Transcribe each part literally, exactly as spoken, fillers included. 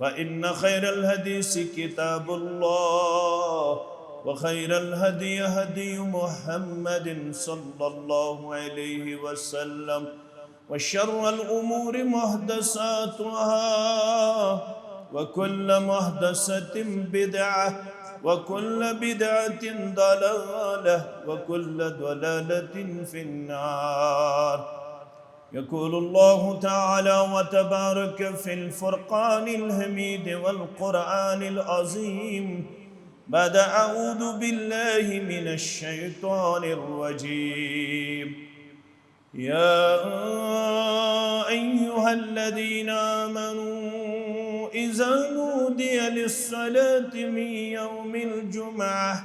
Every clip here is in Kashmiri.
فإن خير الحديث كتاب الله، وخير الهدي هدي محمد صلى الله عليه وسلم، وشر الأمور محدثاتها، وكل محدثة بدعة، وكل بدعة ضلالة، وكل ضلالة في النار. يقول الله تعالى وتبارك في الفرقان الحميد والقرآن العظيم بعد أعوذ بالله من الشيطان الرجيم. يا أيها الذين آمنوا إذا نودي للصلاة من يوم الجمعة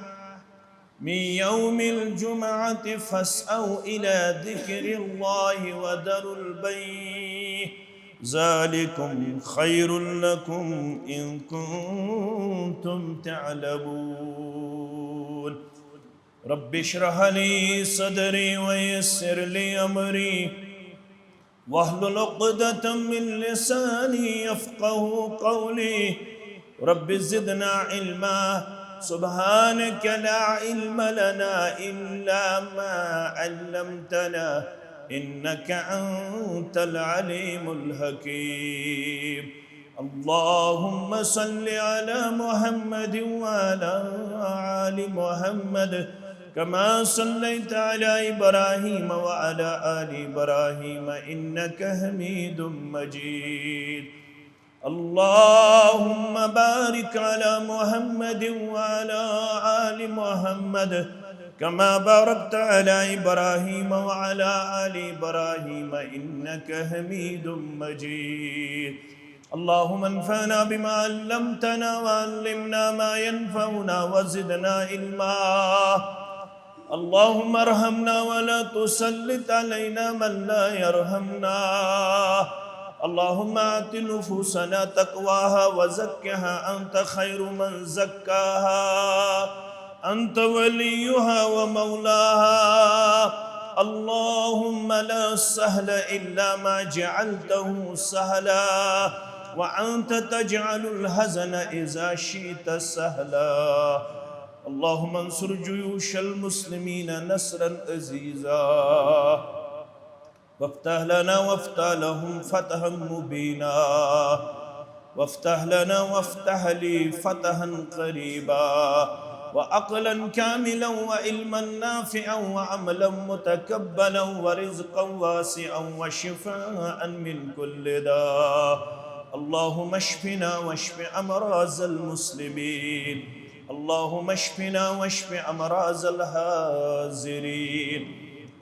من يوم الجمعة فاسعوا إلى ذكر الله وذروا البيع، ذلكم خير لكم إن كنتم تعلمون. رب اشرح لي صدري ويسر لي أمري واحلل عقدة من لساني يفقه قولي. رب زدنا علما. سبحانك لا علم لنا إلا ما علمتنا إنك أنت العليم الحكيم. اللهم صل على محمد وعلى آل محمد كما صليت على إبراهيم وعلى آل إبراهيم إنك حميد مجيد. اللهم بارك على محمد وعلى آل محمد كما باركت على إبراهيم وعلى آل إبراهيم إنك حميد مجيد. اللهم انفعنا بما علمتنا وعلمنا ما ينفعنا وزدنا علما. اللهم ارحمنا ولا تسلط علينا من لا يرحمنا. اللهم آت نفوسنا تقواها وزكها أنت خير من زكاها أنت وليها ومولاها. اللهم لا سهل إلا ما جعلته سهلا وأنت تجعل الحزن إذا شئت سهلا. اللهم انصر جيوش المسلمين نصرا عزيزا. وافتح لنا وافتح لهم فتحا مبينا. وافتح لنا وافتح لي فتحا قريبا. وعقلا كاملا وعلما نافعا وعملا متقبلا ورزقا واسعا وشفاء من كل داء. اللهم اشفنا واشف أمراض المسلمين. اللهم اشفنا واشف أمراض الحاضرين.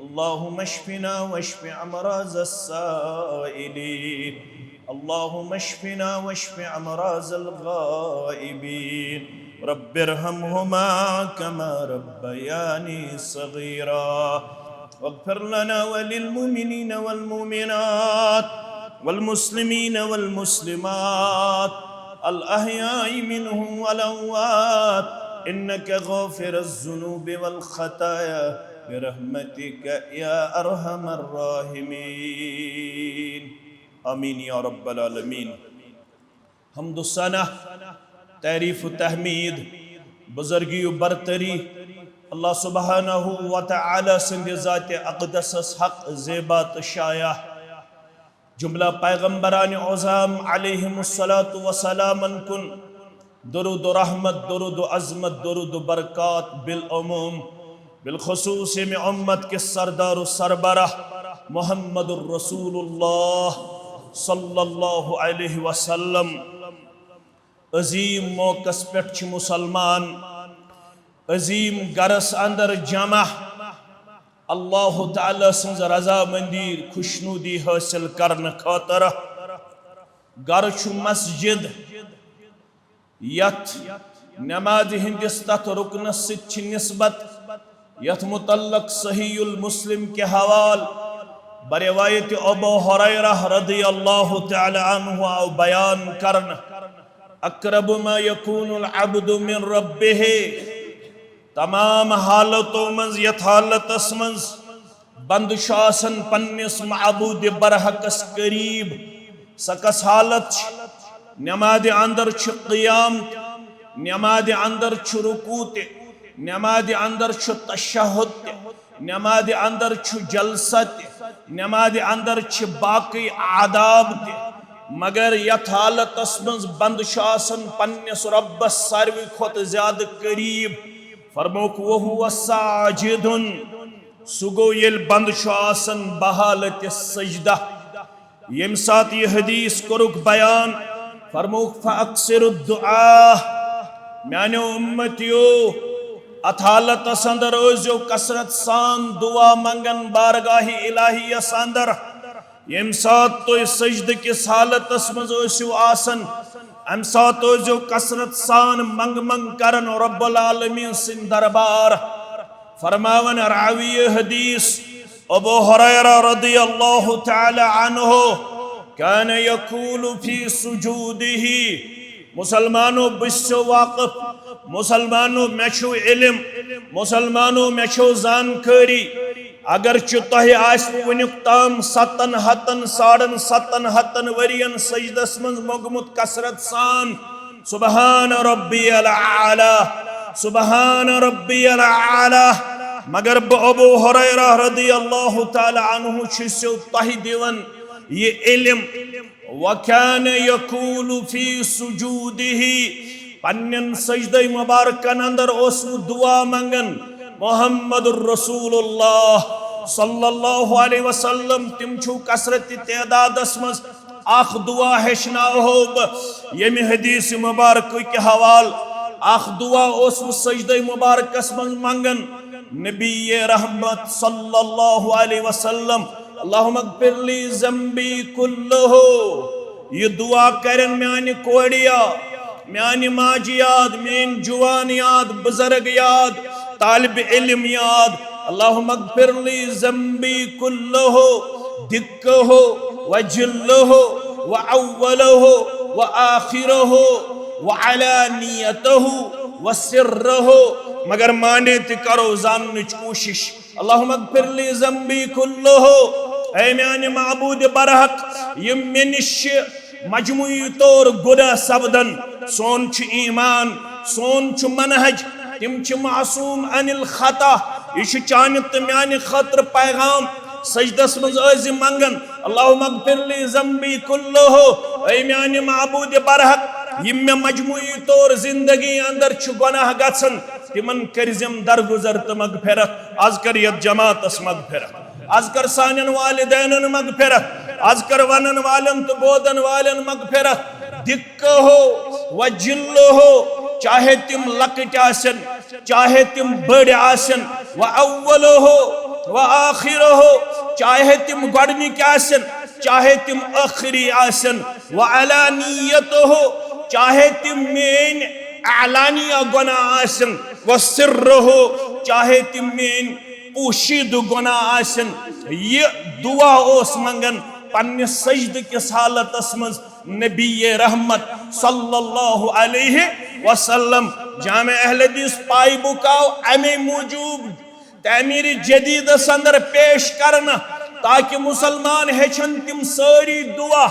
اللهم اشفنا واشف أمراض السائلين. اللهم اشفنا واشف أمراض الغائبين. رب ارحمهما كما ربياني صغيرا. واغفر لنا وللمؤمنين والمؤمنات والمسلمين والمسلمات الأحياء منهم والأموات إنك غافر الذنوب والخطايا برحمتك يا أرحم الراحمين. آمين يا رب العالمين. حمد و ثنا، تعریف و تحمید، بزرگی و برتری، اللہ سبحانہ و تعالی سٕنٛدِ ذاتِ اقدسس حق، زیبا تہٕ شایع۔ جملہ پیغمبران عظام علیہم الصلاۃ والسلامن کُن درود و رحمت، درود و عظمت، درود و برکات بالعموم، بالخصوص ییٚمہِ امت کِس سردار و سربراہ محمد الرسول اللہ صلی اللہ علیہ وسلم۔ عظیم موقعس پٮ۪ٹھ چھِ مسلمان عظیم گرس اندر جمع، اللہ تعالیٰ سٕنٛز رضامندی، خوشنودی حٲصِل کرنہٕ خٲطرٕ۔ گرٕ چھُ مسجد، یتھ نمازِ ہٕنٛدِس تتھ رُکنس سۭتۍ چھِ نسبت، یتھ متعلق صحیح المسلم کہِ حوالہٕ بروایت ابو ہریرہ رضی اللہ تعالیٰ عنہ آو بیان کرنہٕ، اقرب ما یکون العبد من ربہ، تمام حالتو منٛز یتھ حالتس منٛز بندٕ چھُ آسان پننِس معبود برحقس قریب، سۄ کۄس حالت چھِ؟ نمازِ اندر چھُ قیام تہِ، نمازِ اندر چھُ رکوع تہِ، نمازِ اندر چھُ تشہد تہِ، نمازِ اندر چھُ جلسہ تہِ، نمازِ اندر چھِ باقی آداب تہِ، مگر یتھ حالتس منٛز بندٕ چھُ آسان پننِس رۄبس ساروی کھۄتہٕ زیادٕ قریب، فرمووُکھ، "وَهُوَ سَاجِدٌ"، سُہ گوٚو ییٚلہِ بندٕ چھُ آسان بحالتِ سجدہ۔ ییٚمہِ ساتہٕ یہِ حدیث کوٚرُکھ بیان، فرمووُکھ، "فَأَكْثِرُوا الدُّعَاءَ"، میانیو اُمتیو، اتھ حالتس اندر ٲسۍزیو کثرت سان دعا منگن بارگاہ الہیس اندر۔ ییٚمہِ ساتہٕ تُہۍ سجدٕ کِس حالتس منٛز ٲسِو آسان، امہِ ساتہٕ ٲسۍزیو کثرت سان منگ منگ کران رب العالمین سٕنٛدۍ دربار۔ فرماوان راوی حدیث ابو ہریرہ رضی اللہ تعالی عنہ، "كان يقول في سجوده"، مسلمانو، بہٕ چھُسو واقف، مسلمانو، مےٚ چھُو علم، مسلمانو، مےٚ چھو زانکٲری۔ اگرچہ تۄہہِ آسہِ وُنیُک تام ستن ہتن، ساڑن ستن ہتن ؤرین سجدس منٛز موٚگمُت کثرت سان، "سبحان ربی الاعلی، سبحان ربی الاعلی"، مگر بہٕ ابو ہریرہ رضی اللہ تعالی عنہ چھُسو تۄہہِ دِوان یہِ علم۔ "وَكَانَ يَقُولُ فِي سُجُودِهِ"، پننٮ۪ن سجدے مبارکن اندر اوس وُہ دعا منگان محمد رسول اللہ صلی اللہ علیہ وسلم۔ تِم چھُو کثرت تعدادس منٛز۔ اکھ دعا ہیٚچھناوہو بہٕ ییٚمہِ حدیث مبارکٕکۍ حوال۔ اکھ دعا اوس وُہ سجدے مبارکس منٛز منگان نبی رحمت صلی اللہ علیہ وسلم، "اللهم اغفر لي ذنبي كله"۔ یہِ دعا کرن میانہِ کورِ یاد، میانہِ ماجہِ یاد، میٲنۍ جوان یاد، بزرگ یاد، طالب علم یاد۔ "اللهم اغفر لي ذنبي كله، دقه وجله وأوله وآخره وعلانيته وسره"۔ مگر معنی تہِ کرو زاننٕچ کوٗشش۔ "اللهم اغفر لي ذنبي كله"، اے میانہِ معبود برحق، یِم مےٚ نِش چھِ مجموعی طور گناہ سپدان، سون چھُ ایمان، سون چھُ منہج، تِم چھِ معصوم عن الخطا۔ یہِ چھُ چانہِ تہٕ میانہِ خٲطرٕ پیغام۔ سجدس منٛز ٲسۍ زِ منگان، "اللهم اغفر لي ذنبي كله"، اے میانہِ معبود برحق، یِم مےٚ مجموعی طور زندگی اندر چھِ گناہ گژھان، تِمن کٔرزِم درگزر تہٕ مغفرت۔ از کر یتھ جماعتس مغفرت، از کر سانٮ۪ن والدینن مغفرت، از کر ونن والٮ۪ن تہٕ بوزن والٮ۪ن مغفرت۔ دقه وجله، چاہے تِم لۄکٕٹۍ آسن، چاہے تِم بٔڑۍ آسن، وأوله وآخره، چاہے تِم گۄڈنِکۍ آسن، چاہے تِم ٲخری آسن، وعلانيته، چاہے تِم میٲنۍ اعلانیہ گۄناہ آسن، وسره، چاہے تِم میٲنۍ پوشیدٕ گۄناہ آسن۔ یہِ دعا اوس منگان پننِس سجدٕ کِس حالتس منٛز نبی رحمت صلی اللہ علیہ وسلم۔ جامع اہل حدیث پاے بُک آو امے موٗجوٗب تعمیر جدیدس اندر پیش کرنہٕ، تاکہ مسلمان ہیٚچھن تِم سٲری دعا۔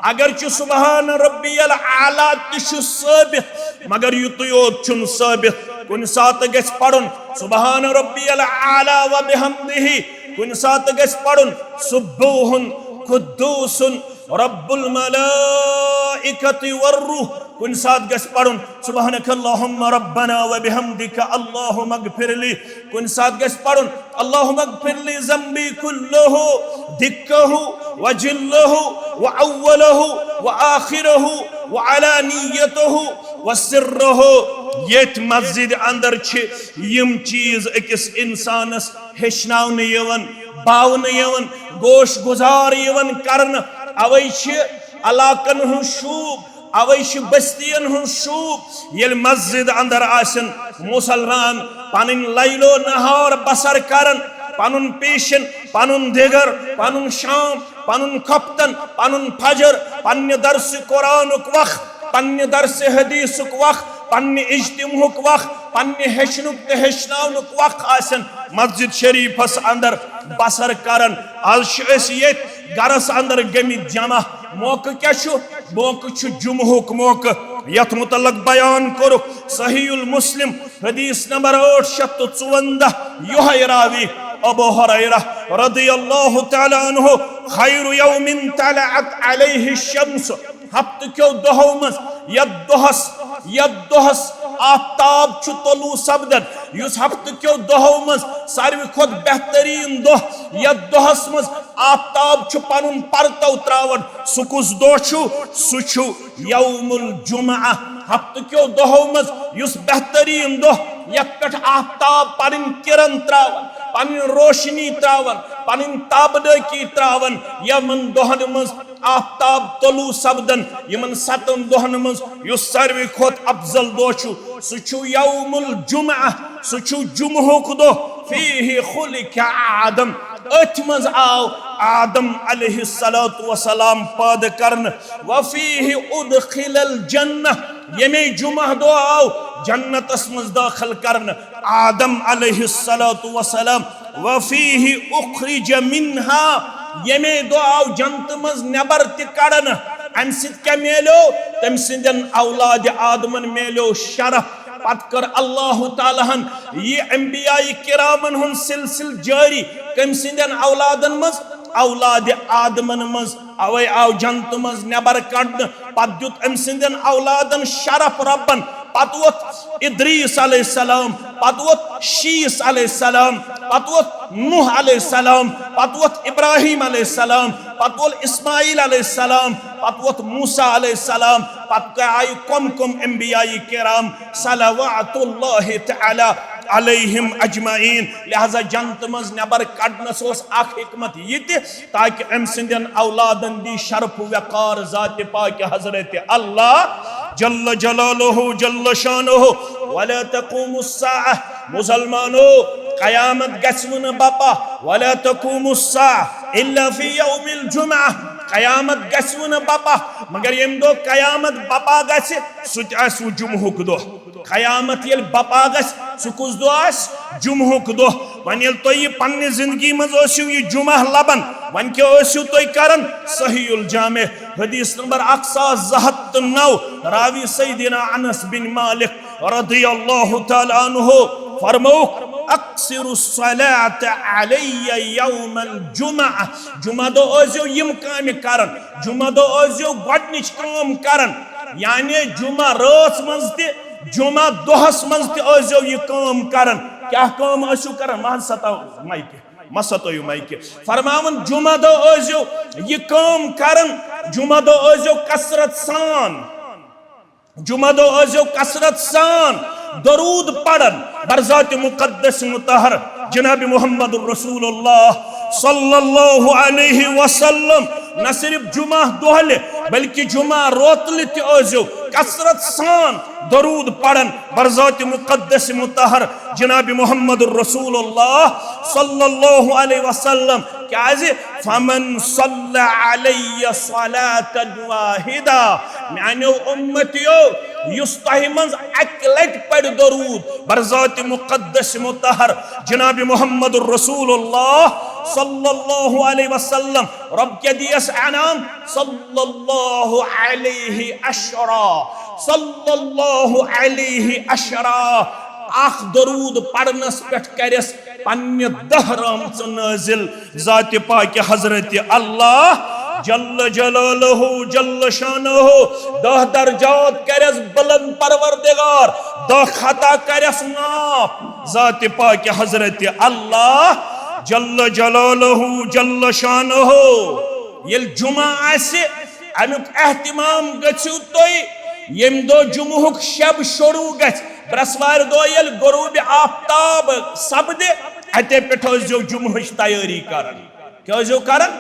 اگرچہ سبحان ربی الاعلیٰ تہِ چھُ ثٲبت، مگر یُتُے یوت چھُنہٕ ثٲبت۔ کُنہِ ساتہٕ گژھِ پرُن سبحان ربی الاعلیٰ و بحمدہ، کُنہِ ساتہٕ گژھِ پرُن سبوحن قدوسن رب الملائکۃ والروح، کُنہِ ساتہٕ گژھِ پرُن سبحانک اللہم ربنا و بحمدک اللہم اغفر لی، کُنہِ ساتہٕ گژھِ پرُن اللہم اغفر لی ذنبی کلہ، دقہ و جلہ و اولہ و آخرہ و علانیتہ و سرہ۔ ییٚتھۍ مسجد اندر چھِ یِم چیٖز أکِس انسانس ہیٚچھناونہٕ یِوان، باونہٕ یِوان، گوش گُزار یِوان کرنہٕ۔ اوے چھِ علاقن ہُنٛد شوٗب، اوے چھِ بستین ہُنٛد شوٗب۔ ییٚلہِ مسجد اندر آسن مسلمان پنٕنۍ لیل و نہار بسر کران، پنُن پیشن، پنُن دِگر، پنُن شام، پنُن کھۄفتن، پنُن فجر، پننہِ درسِ قرآنُک وقت، پننہِ درسِ حدیثُک وقت، پننہِ اجتماعُک وقت، پننہِ ہیٚچھنُک تہٕ ہیٚچھناونُک وقت آسن مسجد شریفس اندر بسر کران۔ از چھِ أسۍ ییٚتھۍ گرس اندر گٔمٕتۍ جمع۔ موقعہٕ کیٛاہ چھُ؟ موقعہٕ چھُ جمعہُک موقعہٕ، یتھ متعلق بیان کوٚرُکھ صحیح المسلم، حدیث نمبر ٲٹھ شیٚتھ تہٕ ژُوَنٛزاہ۔ یوہے راوی ابو ہریرہ رضی اللہ تعالیٰ عنہ، خیر یوم طلعت علیہ الشمس، ہفتہٕ کیو دۄہو منٛز یتھ دۄہس، یتھ دۄہس آفتاب چھُ طلوع سپدان، یُس ہفتہٕ کیو دۄہو منٛز ساروی کھۄتہٕ بہتریٖن دۄہ، یتھ دۄہس منٛز آفتاب چھُ پنُن پرتو تراوان، سُہ کُس دۄہ چھُ؟ سُہ چھُ یوم الجمعہ۔ ہفتہٕ کیو دۄہو منٛز یُس بہتریٖن دۄہ، یتھ پٮ۪ٹھ آفتاب پنٕنۍ کرن تراوان، پنٕنۍ روشنی تراوان، پنٕنۍ تابنٲکی تراوان، یمن دۄہن منٛز آفتاب طلوع سپدن، یمن ستن دۄہن منٛز یُس ساروی کھۄتہٕ افضل دۄہ چھُ، سُہ چھُ یوم الجمعہ، سُہ چھُ جمعہُک دۄہ۔ فیہ خلق آدم، أتھۍ منٛز آو آدم علیہ الصلوۃ والسلام پٲدٕ کرنہٕ۔ وفیہ ادخل الجنہ، ییٚمے جمعہ دۄہ آو جنتس منٛز دٲخل کرنہٕ آدم علیہ الصلوۃ والسلام۔ وفیہ اخرج منہا، ییٚمے دۄہ آو جنتہٕ منٛز نٮ۪بر تہِ کڑنہٕ۔ امہِ سۭتۍ کیٛاہ میلیو؟ تٔمۍ سٕنٛدٮ۪ن اولادِ آدمن میلیو شرف۔ پتہٕ کٔر اللہ تعالیٰ ہن یہِ انبیاء کرامن ہُنٛد سلسلہٕ جٲری۔ کٔمۍ سٕنٛدٮ۪ن اولادن منٛز؟ اولادِ آدمن منٛز۔ اوے آو جنتہٕ منٛز نٮ۪بر کڑنہٕ۔ پتہٕ دیُت أمۍ سٕنٛدٮ۪ن اولادن شرف ربن۔ پتہٕ ووت ادریس علیہ السلام، پتہٕ ووت شیس علیہ السلام، پتہٕ ووت نوح علیہ السلام، پتہٕ ووت ابراہیم علیہ السلام، پتہٕ ووت اسماعیل علیہ السلام، پتہٕ ووت موسیٰ علیہ السلام، پتہٕ آیہِ کم کم انبیاء کرام صلوات اللہ تعالیٰ علیہم اجمعین۔ لہذا جنتہٕ منٛز نٮ۪بر کڑنس اوس اکھ حکمت یہِ تہِ، تاکہ أمۍ سٕنٛدٮ۪ن اولادن دی شرف و وقار ذات پاک حضرت اللہ جل جلالہ جل شانہ۔ ولا تقوم الساعہ، مسلمانو، قیامت گژھِ نہٕ بپا۔ ولا تقوم الساعہ الا فی یوم الجمعہ، قیامت گژھِ نہٕ بپا، مگر ییٚمہِ دۄہ قیامت بپا گژھِ، سُہ تہِ آسہِ وۄنۍ جمعہُک دۄہ۔ قیامت ییٚلہِ بپا گژھِ، سُہ کُس دۄہ آسہِ؟ جمعہُک دۄہ۔ وۄنۍ ییٚلہِ تُہۍ یہِ پننہِ زندگی منٛز ٲسِو یہِ جمعہ لبان، وۄنۍ کیٛاہ ٲسِو تُہۍ کران؟ صحیح الجامع، حدیث نمبر اکھ ساس زٕ ہتھ تہٕ نو، راوی سیدنا انس بن مالک رضی اللہ تعالیٰ عنہ فرمووُکھ، اکثر الصلاة علی یوم الجمعہ، جمعہ دۄہ ٲسۍزیو یِم کامہِ کران، جمعہ دۄہ ٲسۍزیو گۄڈنِچ کٲم کران، یعنی جمعہ رٲژ منٛز تہِ، جمعہ دۄہس منٛز تہِ ٲسۍزیو یہِ کٲم کران۔ کیٛاہ کٲم ٲسِو کران؟ مہ ستاو مایکہِ، مہ ستٲیِو مایکہِ۔ فرماوان، جمعہ دۄہ ٲسۍزیو یہِ کٲم کران، جمعہ دۄہ ٲسۍزیو کثرت سان، جمعہ دۄہ ٲسۍزیو کثرت سان درود پران بر ذات مقدس مطہر جناب محمد رسول اللہ صلی اللہ علیہ وسلم۔ نہ صرف جمعہ دۄہلہِ، بلکہ جمعہ روتلہِ تہِ ٲسۍزیو کثرت سان درود پران بر ذات مقدس مطہر جناب محمد رسول اللہ صلی اللہ علیہ وسلم۔ کیازِ؟ فمن صلی علی صلاة واحدہ، میانیو امتیو، یُس تۄہہِ منٛز اکہِ لٹہِ پرِ درود بر ذات مقدس مطہر جناب محمد رسول اللہ صلی اللہ علیہ وسلم، رب کیٛاہ دیس انعام؟ صلی اللہ علیہ عشرا، صلی اللہ علیہ عشرا۔ اکھ درود پرنس پٮ۪ٹھ کرٮ۪س پننہِ دہ رحمژٕ نٲزِل ذات پاک حضرت اللہ جل جلالہ جل شانہ۔ دہ درجات کرٮ۪س بلند پروردگار، دہ خطا کرٮ۪س معاف ذات پاک حضرت اللہ جل جلالہ جل شانہ۔ ییٚلہِ جمعہ آسہِ، امیُک اہتمام گٔژھِو تُہۍ، ییٚمہِ دۄہ جمعہُک شب شروع گژھِ، برٛٮ۪سوارِ دۄہ ییٚلہِ غروب آفتاب سپدِ، اتے پٮ۪ٹھ ٲسۍزیو جمعہٕچ تیٲری کران۔ کیٛاہ ٲسۍزیو کران؟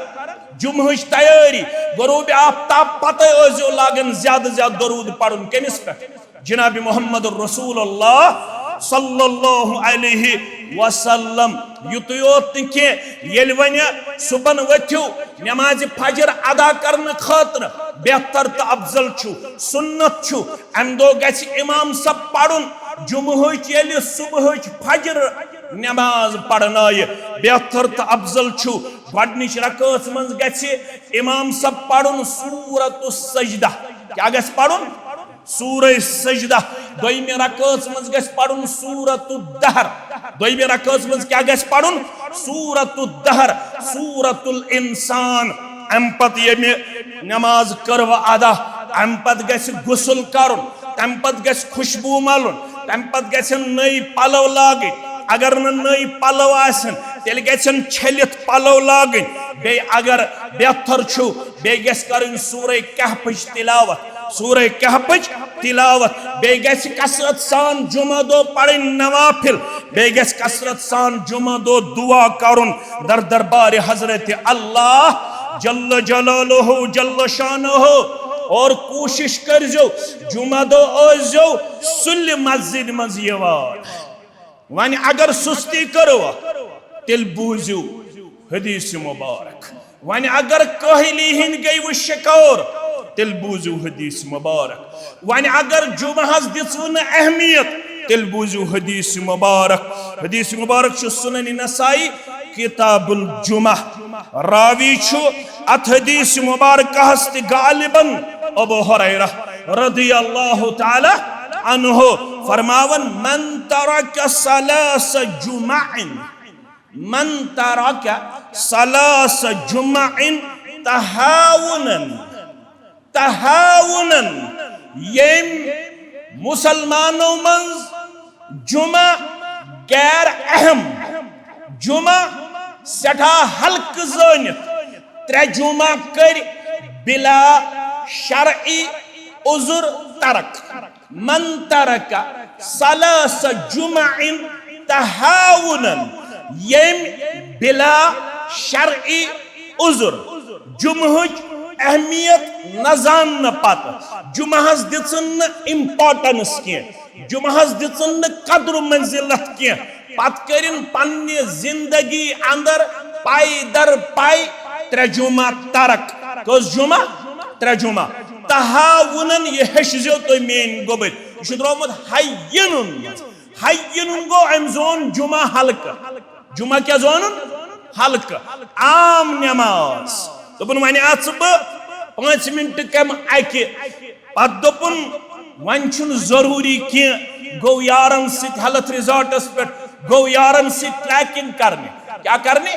جمعہٕچ تیٲری۔ غروب آفتاب پتے ٲسۍزیو لاگان زیادٕ زیادٕ درود پرُن۔ کٔمِس پٮ۪ٹھ؟ جناب محمد رسول اللہ صلی اللہ علیہ وسلم۔ یُتُے یوت نہٕ کینٛہہ، ییٚلہِ وۄنۍ صُبحن ؤتھِو نمازِ فجر ادا کرنہٕ خٲطرٕ، بہتر تہٕ افضل چھُ، سُنت چھُ، امہِ دۄہ گژھِ امام صٲب پرُن جمعہٕچ، ییٚلہِ صبحٕچ فجر نماز پرنایہِ، بہتر تہٕ افضل چھُ۔ گۄڈٕنِچ رکٲژ منٛز گژھِ امام صٲب پرُن سورۃ السجدہ۔ کیٛاہ گژھِ پرُن؟ سورہ سجدہ۔ دوٚیمہِ رکٲژ منٛز گژھِ پرُن سورۃ الدہر۔ دوٚیمہِ رکٲژ منٛز کیٛاہ گژھِ پرُن؟ سورۃ الدہر، سورۃ الانسان۔ امہِ پتہٕ ییٚمہِ نماز کٔر وۄنۍ ادا، امہِ پتہٕ گژھِ غسل کرُن، تمہِ پتہٕ گژھِ خوشبو ملُن، تمہِ پتہٕ گژھن نٔوۍ پلو لاگٕنۍ۔ اگر نہٕ نٔوۍ پلو آسن، تیٚلہِ گژھن چھٔلِتھ پلو لاگٕنۍ۔ بیٚیہِ اگر بیتھر چھُ، بیٚیہِ گژھِ کرٕنۍ سورہ کہفٕچ تلاوت، سورہ کہفٕچ تلاوت۔ بیٚیہِ گژھِ کثرت سان جمعہ دۄہ پرٕنۍ نوافل۔ بیٚیہِ گژھِ کثرت سان جمعہ دۄہ دعا کرُن در دربارِ حضرت اللہ جل جلالہ جل شانہ۔ اور کوٗشِش کٔرۍزیو جمعہ دۄہ ٲسۍزیو سُلہِ مسجد منٛز یِوان۔ وۄنۍ اگر سُستی کٔرٕو، تیٚلہِ بوٗزِو حدیث مبارک۔ وۄنۍ اگر کٲہلی ہِنٛدۍ گٔیوٕ شِکار، تیٚلہِ بوٗزِو حدیث مبارک۔ وۄنۍ اگر جمعہس دِژوٕ نہٕ اہمیت، تیٚلہِ بوٗزِو حدیث مبارک۔ حدیث مبارک چھُ سنن نسائی، کتاب الجمعہ۔ راوی چھُ اتھ حدیث مبارکہس تہِ غالباً ابو ہریرہ رضی اللہ تعالی عنہ فرماوان، من ترک ثلاث جمع، من ترک ثلاث جمع تہاونن، تہاونن، ییٚمۍ مسلمانو منٛز جمعہ غیر اہم، جمعہ سٮ۪ٹھاہ ہلکہٕ زٲنِتھ، ترٛےٚ جمعہ کٔرۍ بلا شرعی عذر ترک۔ من ترک ثلاث جمع تہاونن، ییٚمۍ بلا شرعی عذر جمعہٕچ اہمیت نہ زاننہٕ پتہٕ جمعہس دِژٕن نہٕ امپورٹنس کینٛہہ، جمعہس دِژٕن نہٕ قدر و منزلت کینٛہہ، پتہٕ کٔرِن پننہِ زندگی اندر پاے در پاے ترٛےٚ جمعہ ترک۔ کٔژ جمعہ؟ ترٛےٚ جمعہ۔ تہاونن، یہِ ہیٚچھزیو تُہۍ میٲنۍ گوٚبٕرۍ، یہِ چھُ درٛامُت ہینُن منٛز۔ ہینُن گوٚو أمۍ زون جمعہ ہلکہٕ۔ جمعہ کیٛاہ زونُن؟ ہلکہٕ۔ عام نماز۔ دوٚپُن، وۄنۍ اژٕ بہٕ پانٛژِ منٹہٕ کمہِ اکہِ۔ پتہٕ دوٚپُن، وۄنۍ چھُنہٕ ضروٗری کینٛہہ۔ گوٚو یارن سۭتۍ ہیلتھ ریزارٹس پٮ۪ٹھ، گوٚو یارن سۭتۍ ٹریکنگ کرنہِ۔ کیٛاہ کرنہِ؟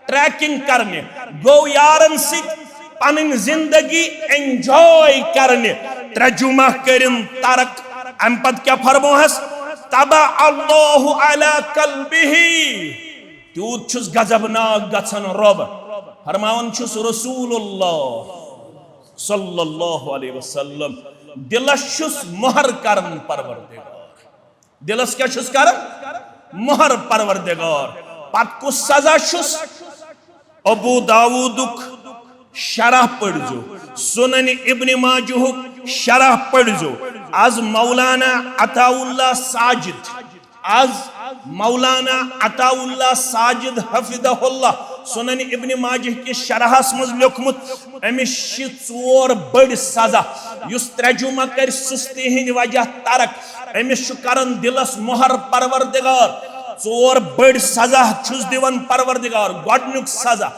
ٹریکنگ کرنہِ۔ گوٚو یارن سۭتۍ پنٕنۍ زندگی انجوائے کرنہِ۔ ترٛےٚ جمعہ کٔرِن ترک۔ امہِ پتہٕ کیٛاہ فرموہس؟ طبع اللہ علی قلبہ۔ تیوٗت چھُس غضبناک گژھان رۄب۔ فرماوان چھُس رسول اللہ صلی اللہ علیہ وسلم، دلس چھُس مۄہر کران پروردگار۔ دلس کیٛاہ چھُس کران؟ مۄہر پروردگار۔ پتہٕ کُس سزا چھُس؟ ابو داوودُک شرح پٔرزیو، سنن ابن ماجہُک شرح پٔرزیو۔ از مولانا عطا اللہ ساجد، از مولانا عطا اللہ ساجد حفظہ اللہ سنن ابن ماجہ کِس شرحس منٛز لیوٚکھمُت، أمِس چھِ ژور بٔڑۍ سزا۔ یُس ترٛےٚ جمعہ کرِ سُستی ہٕنٛدِ وجہ ترک، أمِس چھُ کران دلس مۄہر پروردگار۔ ژور بٔڑۍ سزا چھُس دِوان پروردگار۔ گۄڈٕنیُک سزا،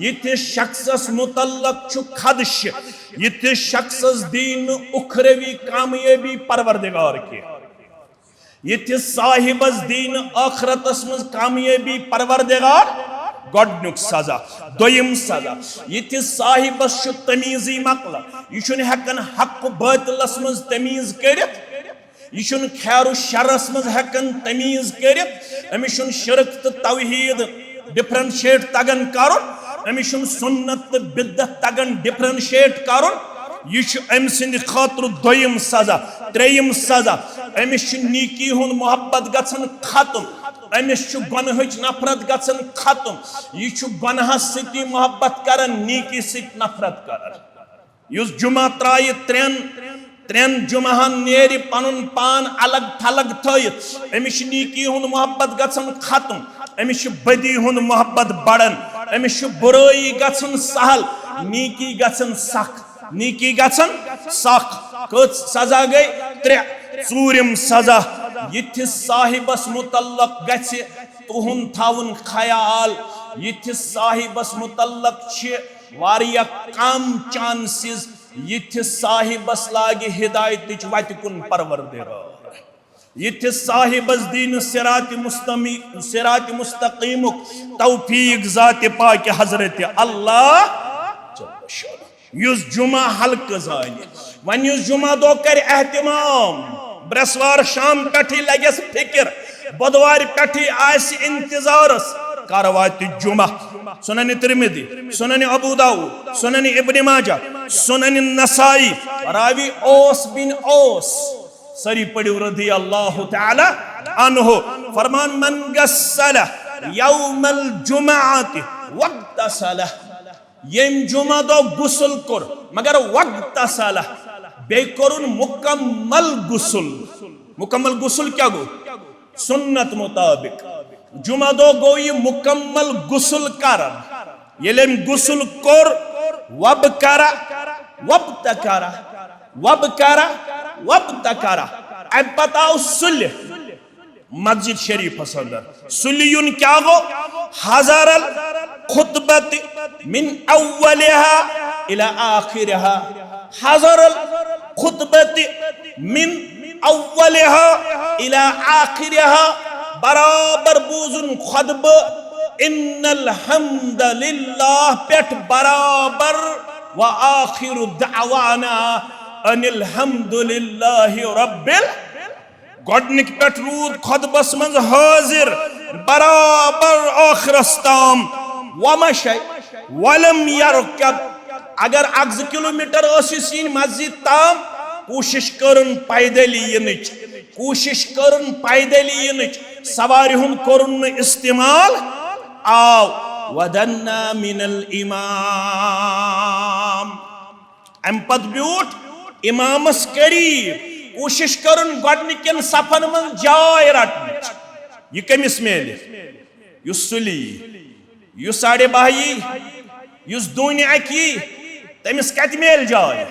یِتھِس شخصس متعلق چھُ خدشہٕ، یِتھِس شخصس دی نہٕ اُخروی کامیٲبی پروردگار کینٛہہ۔ یِتھِس صاحبس دی نہٕ ٲخرتس منٛز کامیٲبی پروردگار۔ گۄڈٕنیُک سزا۔ دوٚیِم سزا، یِتھِس صاحبس چھُ تمیٖزٕے مۄکلان، یہِ چھُنہٕ ہٮ۪کان حق و باطلس منٛز تمیٖز کٔرِتھ، یہِ چھُنہٕ خیر و شرس منٛز ہٮ۪کان تمیٖز کٔرِتھ، أمِس چھُنہٕ شرک تہٕ توحیٖد ڈفرنشیٹ تگان کرُن، أمِس چھُنہٕ سُنت تہٕ بدعت تگان ڈفرنشیٹ کرُن۔ یہِ چھُ أمۍ سٕنٛدِ خٲطرٕ دوٚیِم سزا۔ ترٛیٚیِم سزا، أمِس چھُ نیکی ہُنٛد محبت گژھان ختم، أمِس چھُ گۄنہٕچ نفرت گژھان ختم، یہِ چھُ گۄنہَس سۭتی محبت کران، نیکی سۭتۍ نفرت کران۔ یُس جمعہ ترایہِ ترٛٮ۪ن، ترٛٮ۪ن جمعہن نیرِ پنُن پان الگ تھلگ تھٲیِتھ، أمِس چھِ نیکی ہُنٛد محبت گژھان ختم، أمِس چھِ بدی ہُنٛد محبت بڑان، أمِس چھِ برٲیی گژھان سہل، نیکی گژھان سخ، نیکی گژھان سخ۔ کٔژ سزا گٔے؟ ترٛےٚ۔ ژوٗرِم سزا، یِتھِس صاحبس متعلق گژھِ تُہُنٛد تھاوُن خیال، یِتھِس صاحبس متعلق چھِ واریاہ کم چانسز یِتھِس صاحبس لاگہِ ہدایتٕچ وتہِ کُن پروردگار۔ یِتھِس صاحبس دِنہٕ صراط مستمی-، صراط مستقیمُک توفیق ذات پاک حضرت اللہ جل شانہ۔ یُس جمعہ حلقہٕ زانہِ، وۄنۍ یُس جمعہ دۄہ کرِ اہتمام، برٛٮ۪سوار شام پٮ۪ٹھٕے لگٮ۪س فکر، بدوارِ پٮ۪ٹھٕے آسہِ انتظارس، کر واتہِ جمعہ۔ سنن ترمذی، سنن ابو داؤد، سنن ابن ماجہ، سنن نسائی، راوی اوس بن اوس۔ سٲری پٔرِو رضی اللہ تعالیٰ عنہ۔ فرمان، من غسل یوم الجمعۃ واغتسل، ییٚمۍ جمعہ دۄہ غسل کوٚر، مگر واغتسل، بیٚیہِ کوٚرُن مکمل غسل۔ مکمل غسل کیٛاہ گوٚو؟ سنت مطابق جمعہ دۄہ گوٚو یہِ مکمل غسل کران۔ ییٚلہِ أمۍ غسل کوٚر، وابتکر، وابتکر، وابتکر، وابتکر، اَمہِ پتہٕ آو سُلہِ مسجد شریفس اندر۔ سُلہِ یُن کیٛاہ گوٚو؟ حضر الخطبۃ من اولہا الی آخرہا۔ حضر الخطبۃ من اولہا الی آخرہا، برابر بوزُن خطبہٕ، ان الحمد للہ پٮ۪ٹھ برابر، و آخر دعوانا ان الحمد للہ رب ال-، گۄڈنِکۍ پٮ۪ٹھ روٗد خطبس منٛز حٲضِر برابر ٲخرس تام۔ ومشی ولم یرکب، اگر اکھ زٕ کلومیٹر ٲسِس یِنۍ مسجد تام، کوٗشِش کٔرٕن پیدل یِنٕچ، کوٗشِش کٔرٕن پیدل یِنٕچ، سوارِ ہُنٛد کوٚرُن نہٕ استعمال، آو ودنا من الامام۔ امہِ پتہٕ بیوٗٹھ امامس قریب، کوٗشِش کٔرٕن گۄڈنِکٮ۪ن صفن منٛز جاے رٹنٕچ۔ یہِ کٔمِس میلہِ؟ یُس سُلی، یُس ساڑے باہ یی، یُس دوٗنہِ اکہِ یی، تٔمِس کتہِ میلہِ جاے؟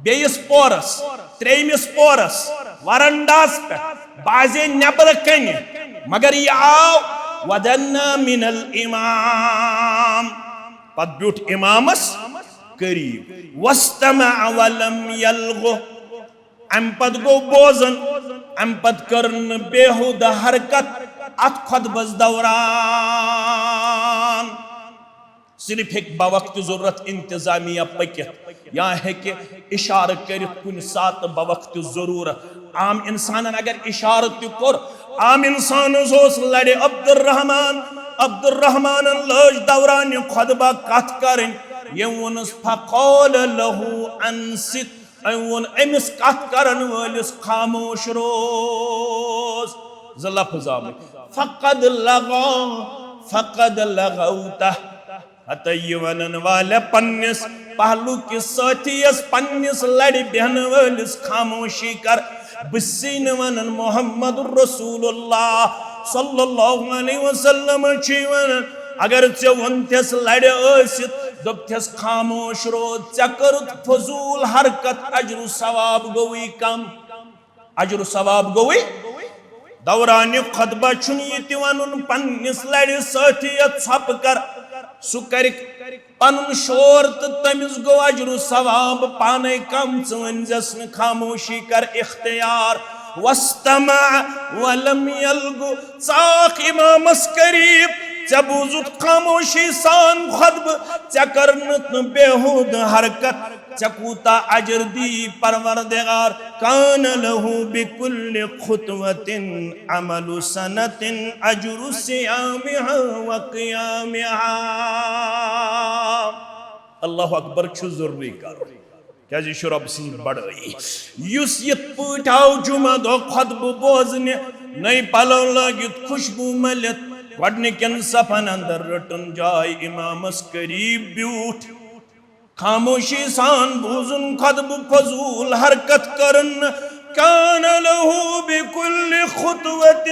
بیٚیِس پورس، ترٛیٚیمِس پورس، ورنڈاہس پٮ۪ٹھ، بعضے نٮ۪برٕ کنہِ، مگر یہِ آو ودنا من الامام۔ پتہٕ بیوٗٹھ امامس قریب۔ واستمع ولم یلغ۔ امہِ پتہٕ گوٚو بوزان، امہِ پتہٕ کٔر نہٕ بیہودہ حرکت اتھ خطبس دوران۔ صرف ہیٚکہِ باوقتِ ضرورت انتظامیہ پٔکِتھ یا ہیٚکہِ اشارٕ کٔرِتھ کُنہِ ساتہٕ باوقتِ ضرورت۔ عام انسانن اگر اشارٕ تہِ کوٚر، عام انسانس اوس لڑِ عبدالرحمان، عبدالرحمانن لٲج دورانِ خطبہ کتھ کرٕنۍ، ییٚمۍ ووٚنُس، فقال له انصت، أمۍ ووٚن أمِس کتھ کرن وٲلِس، خاموش روز۔ زٕ لفظ آمٕتۍ، فقد لغا، فقد لغوتہ۔ ہتہ یہِ ونن والے پننِس پہلو کِس سٲتھی یس، پننِس لڑِ بیہن وٲلِس خاموشی کر۔ بہٕ چھُسے نہٕ ونان، محمد رسول اللہ صلی اللہ علیہ وسلم چھُے ونان، اگر ژےٚ ووٚنتھس لڑِ ٲسِتھ، دوٚپتھس خاموش روز، ژےٚ کٔرٕتھ فضوٗل حرکت، اجر و ثواب گوٚوٕے کم۔ اجر و ثواب گوٚوٕے۔ دورانِ خطبہ چھُنہٕ یہِ تہِ وَنُن پننِس لَرِ سۭتھی یَتھ ژھۄپہٕ کر، سُہ کَرِ پَنُن شور تہٕ تٔمِس گوٚو اجر و ثواب پانَے کم۔ ژٕ ؤنۍزٮ۪س نہٕ خاموشی کر اختیار۔ واستمع ولم یلغ، ژاکھ اِمامَس قریب، ژےٚ بوٗزُتھ خاموشی سان خطبہٕ، ژےٚ کٔرنَتھ نہٕ بیہوٗدٕ حرکت۔ ژےٚ کوٗتاہ اجر دی پروردگار؟ کان لہ بکل خطوۃ عمل سنۃ اجر صیامہا و قیامہا۔ اللہ اکبر چھُ ضروری کرُن، کیازِ یہِ چھُ رۄب سٕنٛز بڑٲیی۔ یُس یِتھ پٲٹھۍ آو جمعہ دۄہ خطبہٕ بوزنہِ، نٔے پلو لٲگِتھ، خوشبو مٔلِتھ، گۄڈنِکٮ۪ن صفن اندر رٔٹٕن جاے، امامس قریب بیوٗٹھ۔ خاموشی سان بوزُن خطبہٕ، فضول حرکت کرن۔ کان لہ بکل خطوۃ،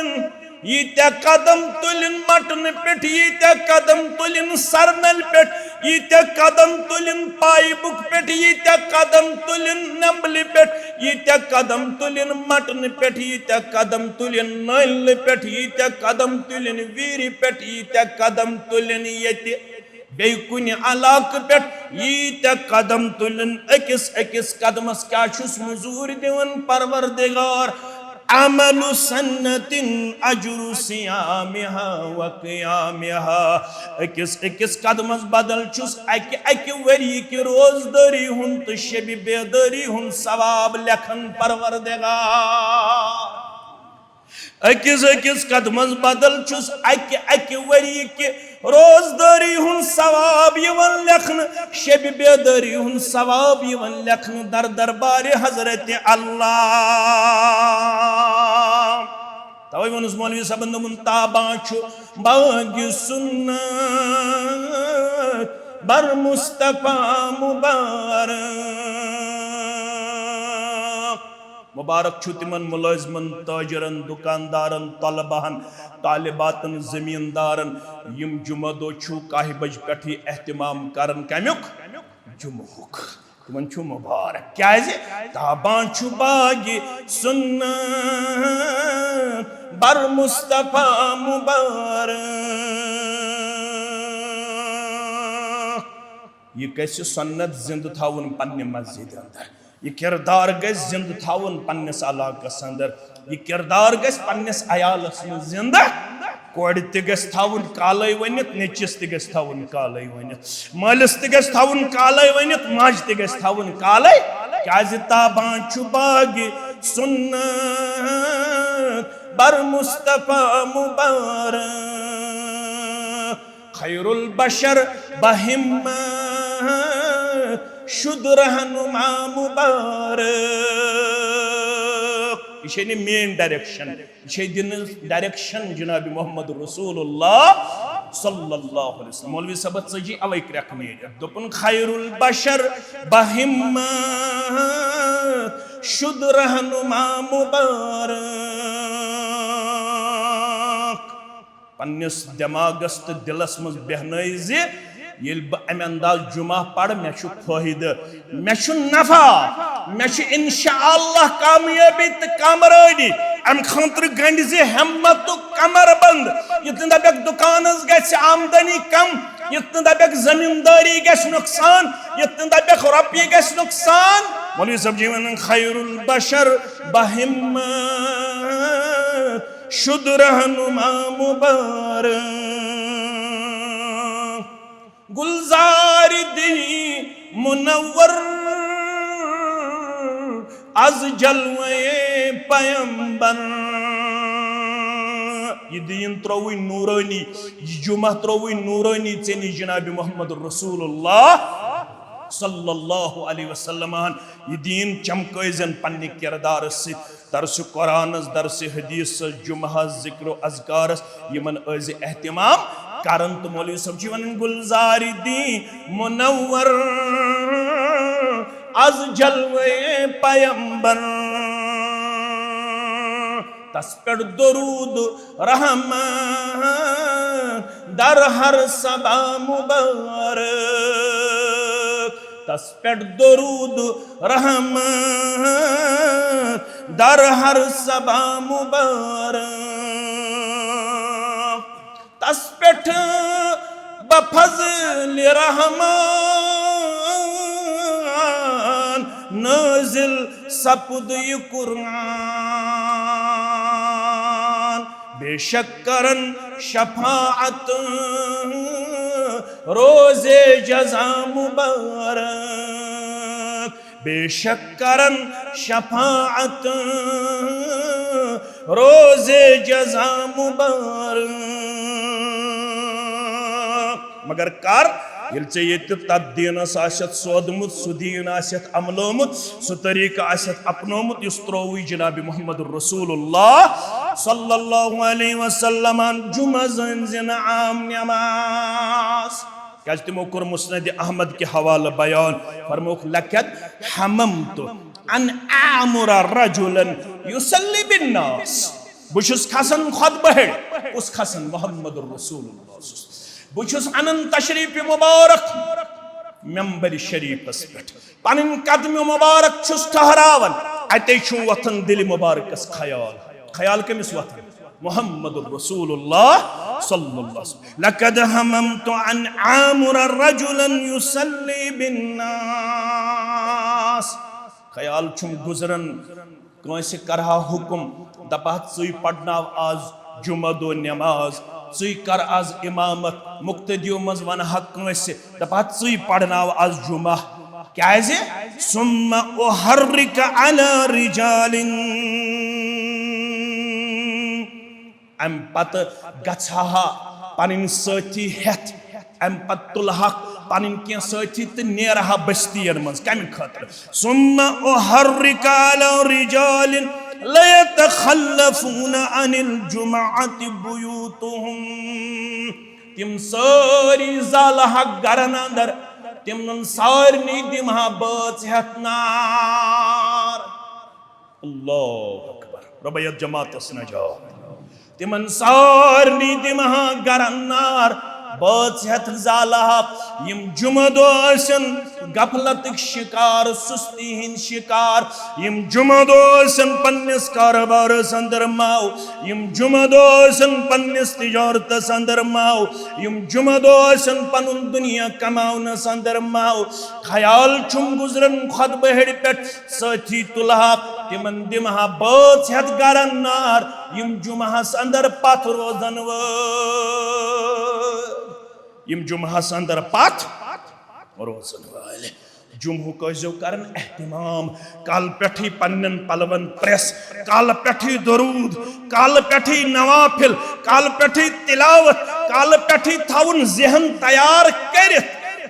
ییٖتیٛاہ قدم تُلِن مٹنہٕ پٮ۪ٹھ، ییٖتیٛاہ قدم تُلِن سرنلہِ پٮ۪ٹھ، ییٖتیٛاہ قدم تُلِن پایہِ بُک پٮ۪ٹھ، ییٖتیٛاہ قدم تُلِن نمبلہِ پٮ۪ٹھ، ییٖتیٛاہ قدم تُلِن مٹنہٕ پٮ۪ٹھ، ییٖتیٛاہ قدم تُلِن نٲلہِ پٮ۪ٹھ، ییٖتیٛاہ قدم تُلِن ویٖرِ پٮ۪ٹھ، ییٖتیٛاہ قدم تُلِن ییٚتہِ بیٚیہِ کُنہِ علاقہٕ پٮ۪ٹھ، ییٖتیٛاہ قدم تُلِن، أکِس أکِس قدمس کیٛاہ چھُس مٔزوٗرۍ دِوان پروردگار؟ عمل سنت اجر صیامها و قیامها۔ أکِس أکِس قدمس بدل چھُس اکہِ اکہِ ؤری کہِ روزدٲری ہُنٛد تہٕ شبِ بیدٲری ہُنٛد ثواب لیکھان پروردگار۔ أکِس أکِس قدمس بدل چھُس اکہِ اکہِ ؤری کہِ روزدٲری ہُنٛد ثواب یِوان لیکھنہٕ، شبِ بیدٲری ہُنٛد ثواب یِوان لیکھنہٕ در دربارِ حضرت اللہ۔ توے ووٚنُس مولوی صٲبن، دوٚپُن، تابان چھُ باغِ سُنت بر مصطفیٰ مبارک۔ مبارک چھُ تِمن مُلٲزمن، تٲجرن، دُکاندارن، طلباہن، طالباتن، زمیٖندارن، یِم جمعہ دۄہ چھُ کاہہِ بجہِ پٮ۪ٹھٕے اہتمام کران۔ کمیُک؟ جمعہُک۔ تِمن چھُ مبارک۔ کیازِ؟ تابان چھُ باغِ سُنت بر مصطفیٰ مبارک۔ یہِ گژھِ سُنت زِندٕ تھاوُن پننہِ مسجدِ اندر۔ یہِ کردار گژھِ زِندٕ تھاوُن پننِس علاقس اندر۔ یہِ کردار گژھِ پننِس عیالس منٛز زِندٕ۔ کورِ تہِ گژھِ تھاوُن کالے ؤنِتھ، نیٚچِس تہِ گژھِ تھاوُن کالے ؤنِتھ، مٲلِس تہِ گژھِ تھاوُن کالے ؤنِتھ، ماجہِ تہِ گژھِ تھاوُن کالے۔ کیازِ؟ تابان چھُ باغِ سُنت بر مصطفیٰ مبارک۔ خیر البشر بہمت شد رہنما مبارک۔ یہِ چھے نہٕ مین ڈائریکشن، یہِ چھے دِنہٕ ڈائریکشن جناب محمد رسول اللہ صلی اللہ علیہ وسلم۔ مولوی صٲبس ژٔجی اوے کرٛٮ۪کھ نیٖرِتھ۔ دوٚپُن، خیر البشر بہمت شد رہنما مبارک۔ پننِس دٮ۪ماغس تہٕ دِلس منٛز بیہنٲیِو زِ ییٚلہِ بہٕ امہِ انداز جمعہ پرٕ، مےٚ چھُ فٲیدٕ، مےٚ چھُ نفع، مےٚ چھُ انشاءاللہ کامیٲبی تہٕ کامرٲدی۔ امہِ خٲطرٕ گنڈِ زِ ہمت تہٕ کمر بند، یُتھ نہٕ دپکھ دُکانس گژھِ آمدنی کم، یُتھ نہٕ دپکھ زمیٖندٲری گژھِ نۄقصان، یُتھ نہٕ دپکھ رۄپیہِ گژھِ نۄقصان۔ مولوی صٲب جی ونان، خیر البشر بہمت شد رہنما مبارک۔ گلزار دی منور از جلوے پیمبر۔ یہِ دیٖن ترٛووٕے نوٗرٲنی، یہِ جمعہ ترٛووٕے نوٗرٲنی ژےٚ نِش جناب محمد رسول اللہ صلی اللہ علیہ وسلم۔ یہِ دیٖن چمکٲوزٮ۪ن پننہِ کردارس سۭتۍ۔ درسِ قرآنس، درسِ حدیثس، جمعہس، ذکر و اذکارس، یِمن ٲسۍ زِ اہتمام کران۔ تہٕ مولوی صٲب چھِ ونان، گلزار دی منور از جلوے پیمبر، تس پٮ۪ٹھ درود رحمت در ہر صبا مبارک۔ تس پٮ۪ٹھ درود رحمت در ہر صبا مبارک۔ تس پٮ۪ٹھ بفضل رحمان نازل سپُد یہِ قرآن۔ بے شک کرن شفاعت روزِ جزا مبارک۔ بے شک کرن شفاعت روزِ جزا مبارک۔ مگر کر، ییٚلہِ ژےٚ ییٚتہِ تتھ دیٖنس آسٮ۪تھ سودمُت، سُہ دیٖن آسٮ۪تھ عملومُت، سُہ طریٖقہٕ آسٮ۪تھ اپنومُت، یُس ترٛووُے جناب محمد رسول اللہ صلی اللہ علیہ وسلمن۔ جمعہ زٲنۍ زِ نہٕ عام نماز، کیازِ تِمو کوٚر مسند احمد کہِ حوالہٕ بیان، فرمووُکھ، لقد حممت ان اعمر رجلا یصلی بالناس۔ بہٕ چھُس کھسان خطبہٕ ہیٚرِ، کُس کھسان؟ محمد رسول اللہ۔ بہٕ چھُس انان تشریف مبارک ممبر شریفس پٮ۪ٹھ، پنٕنۍ قدمہِ مبارک چھُس ٹھہراوان، اتے چھُ وۄتھان دِلہِ مُبارکس خیال۔ خیال کٔمِس وۄتھان؟ محمد رسول اللہ صلی اللہ علیہ وسلم۔ لقد هممت ان آمر رجلا يصلي بالناس۔ خیال چھُم گُزران، کٲنٛسہِ کرہا حُکُم، دپہا، ژٕے پرناو آز جمعہ دۄہ نماز، ژٕے کر آز امامت، مقتدیو منٛز ونہا کٲنٛسہِ، دپہا، ژٕے پرناو آز جمعہ۔ کیازِ؟ ثم احرک علی رجال۔ امہِ پتہٕ گژھٕ ہا پنٕنۍ سٲتھی ہٮ۪تھ، امہِ پتہٕ تُلہٕ ہاکھ پنٕنۍ کینٛہہ سٲتھی تہٕ نیرٕ ہا بستین منٛز۔ کمہِ خٲطرٕ؟ ثم احرک علی رجال لیتخلفون عن الجمعة بیوتہم۔ تِم سٲری زالہٕ ہاکھ گرن اندر، تِمن سارنٕے دِمہٕ ہا بٲژ ہٮ۪تھ نار۔ اللہ اکبر۔ رۄبہ یتھ جماعتس نجات۔ تِمن سارنٕے دِمہٕ ہا گرن نار، بٲژ ہٮ۪تھ زالہٕ ہا۔ یِم جمعہ دۄہ ٲسن غفلتٕکۍ شکار، سستی ہٕنٛدۍ شکار۔ یِم جمعہ دۄہ ٲسن پننِس کارٕبارس اندر ماو۔ یِم جمعہ دۄہ ٲسن پننِس تجارتس اندر ماو۔ یِم جمعہ دۄہ ٲسن پنُن دُنیا کماونس اندر ماو۔ خیال چھُم گُزران خطبہٕ ہیٚرِ پٮ۪ٹھ، سٲتھی تُلہٕ ہا، تِمن دِمہٕ ہا بٲژ ہٮ۪تھ گرن نار، یِم جمعہس اندر پتھ روزن وٲلۍ۔ یِم جمعہس اندر پتھ روزن وٲلۍ۔ جمعہُک ٲسۍزیو کران اہتمام، کالہٕ پٮ۪ٹھٕے پننٮ۪ن پلون پریس، کالہٕ پٮ۪ٹھٕے درود، کالہٕ پٮ۪ٹھٕے نوافل، کالہٕ پٮ۪ٹھٕے تلاوت، کالہٕ پٮ۪ٹھٕے تھاوُن ذہن تیار کٔرِتھ۔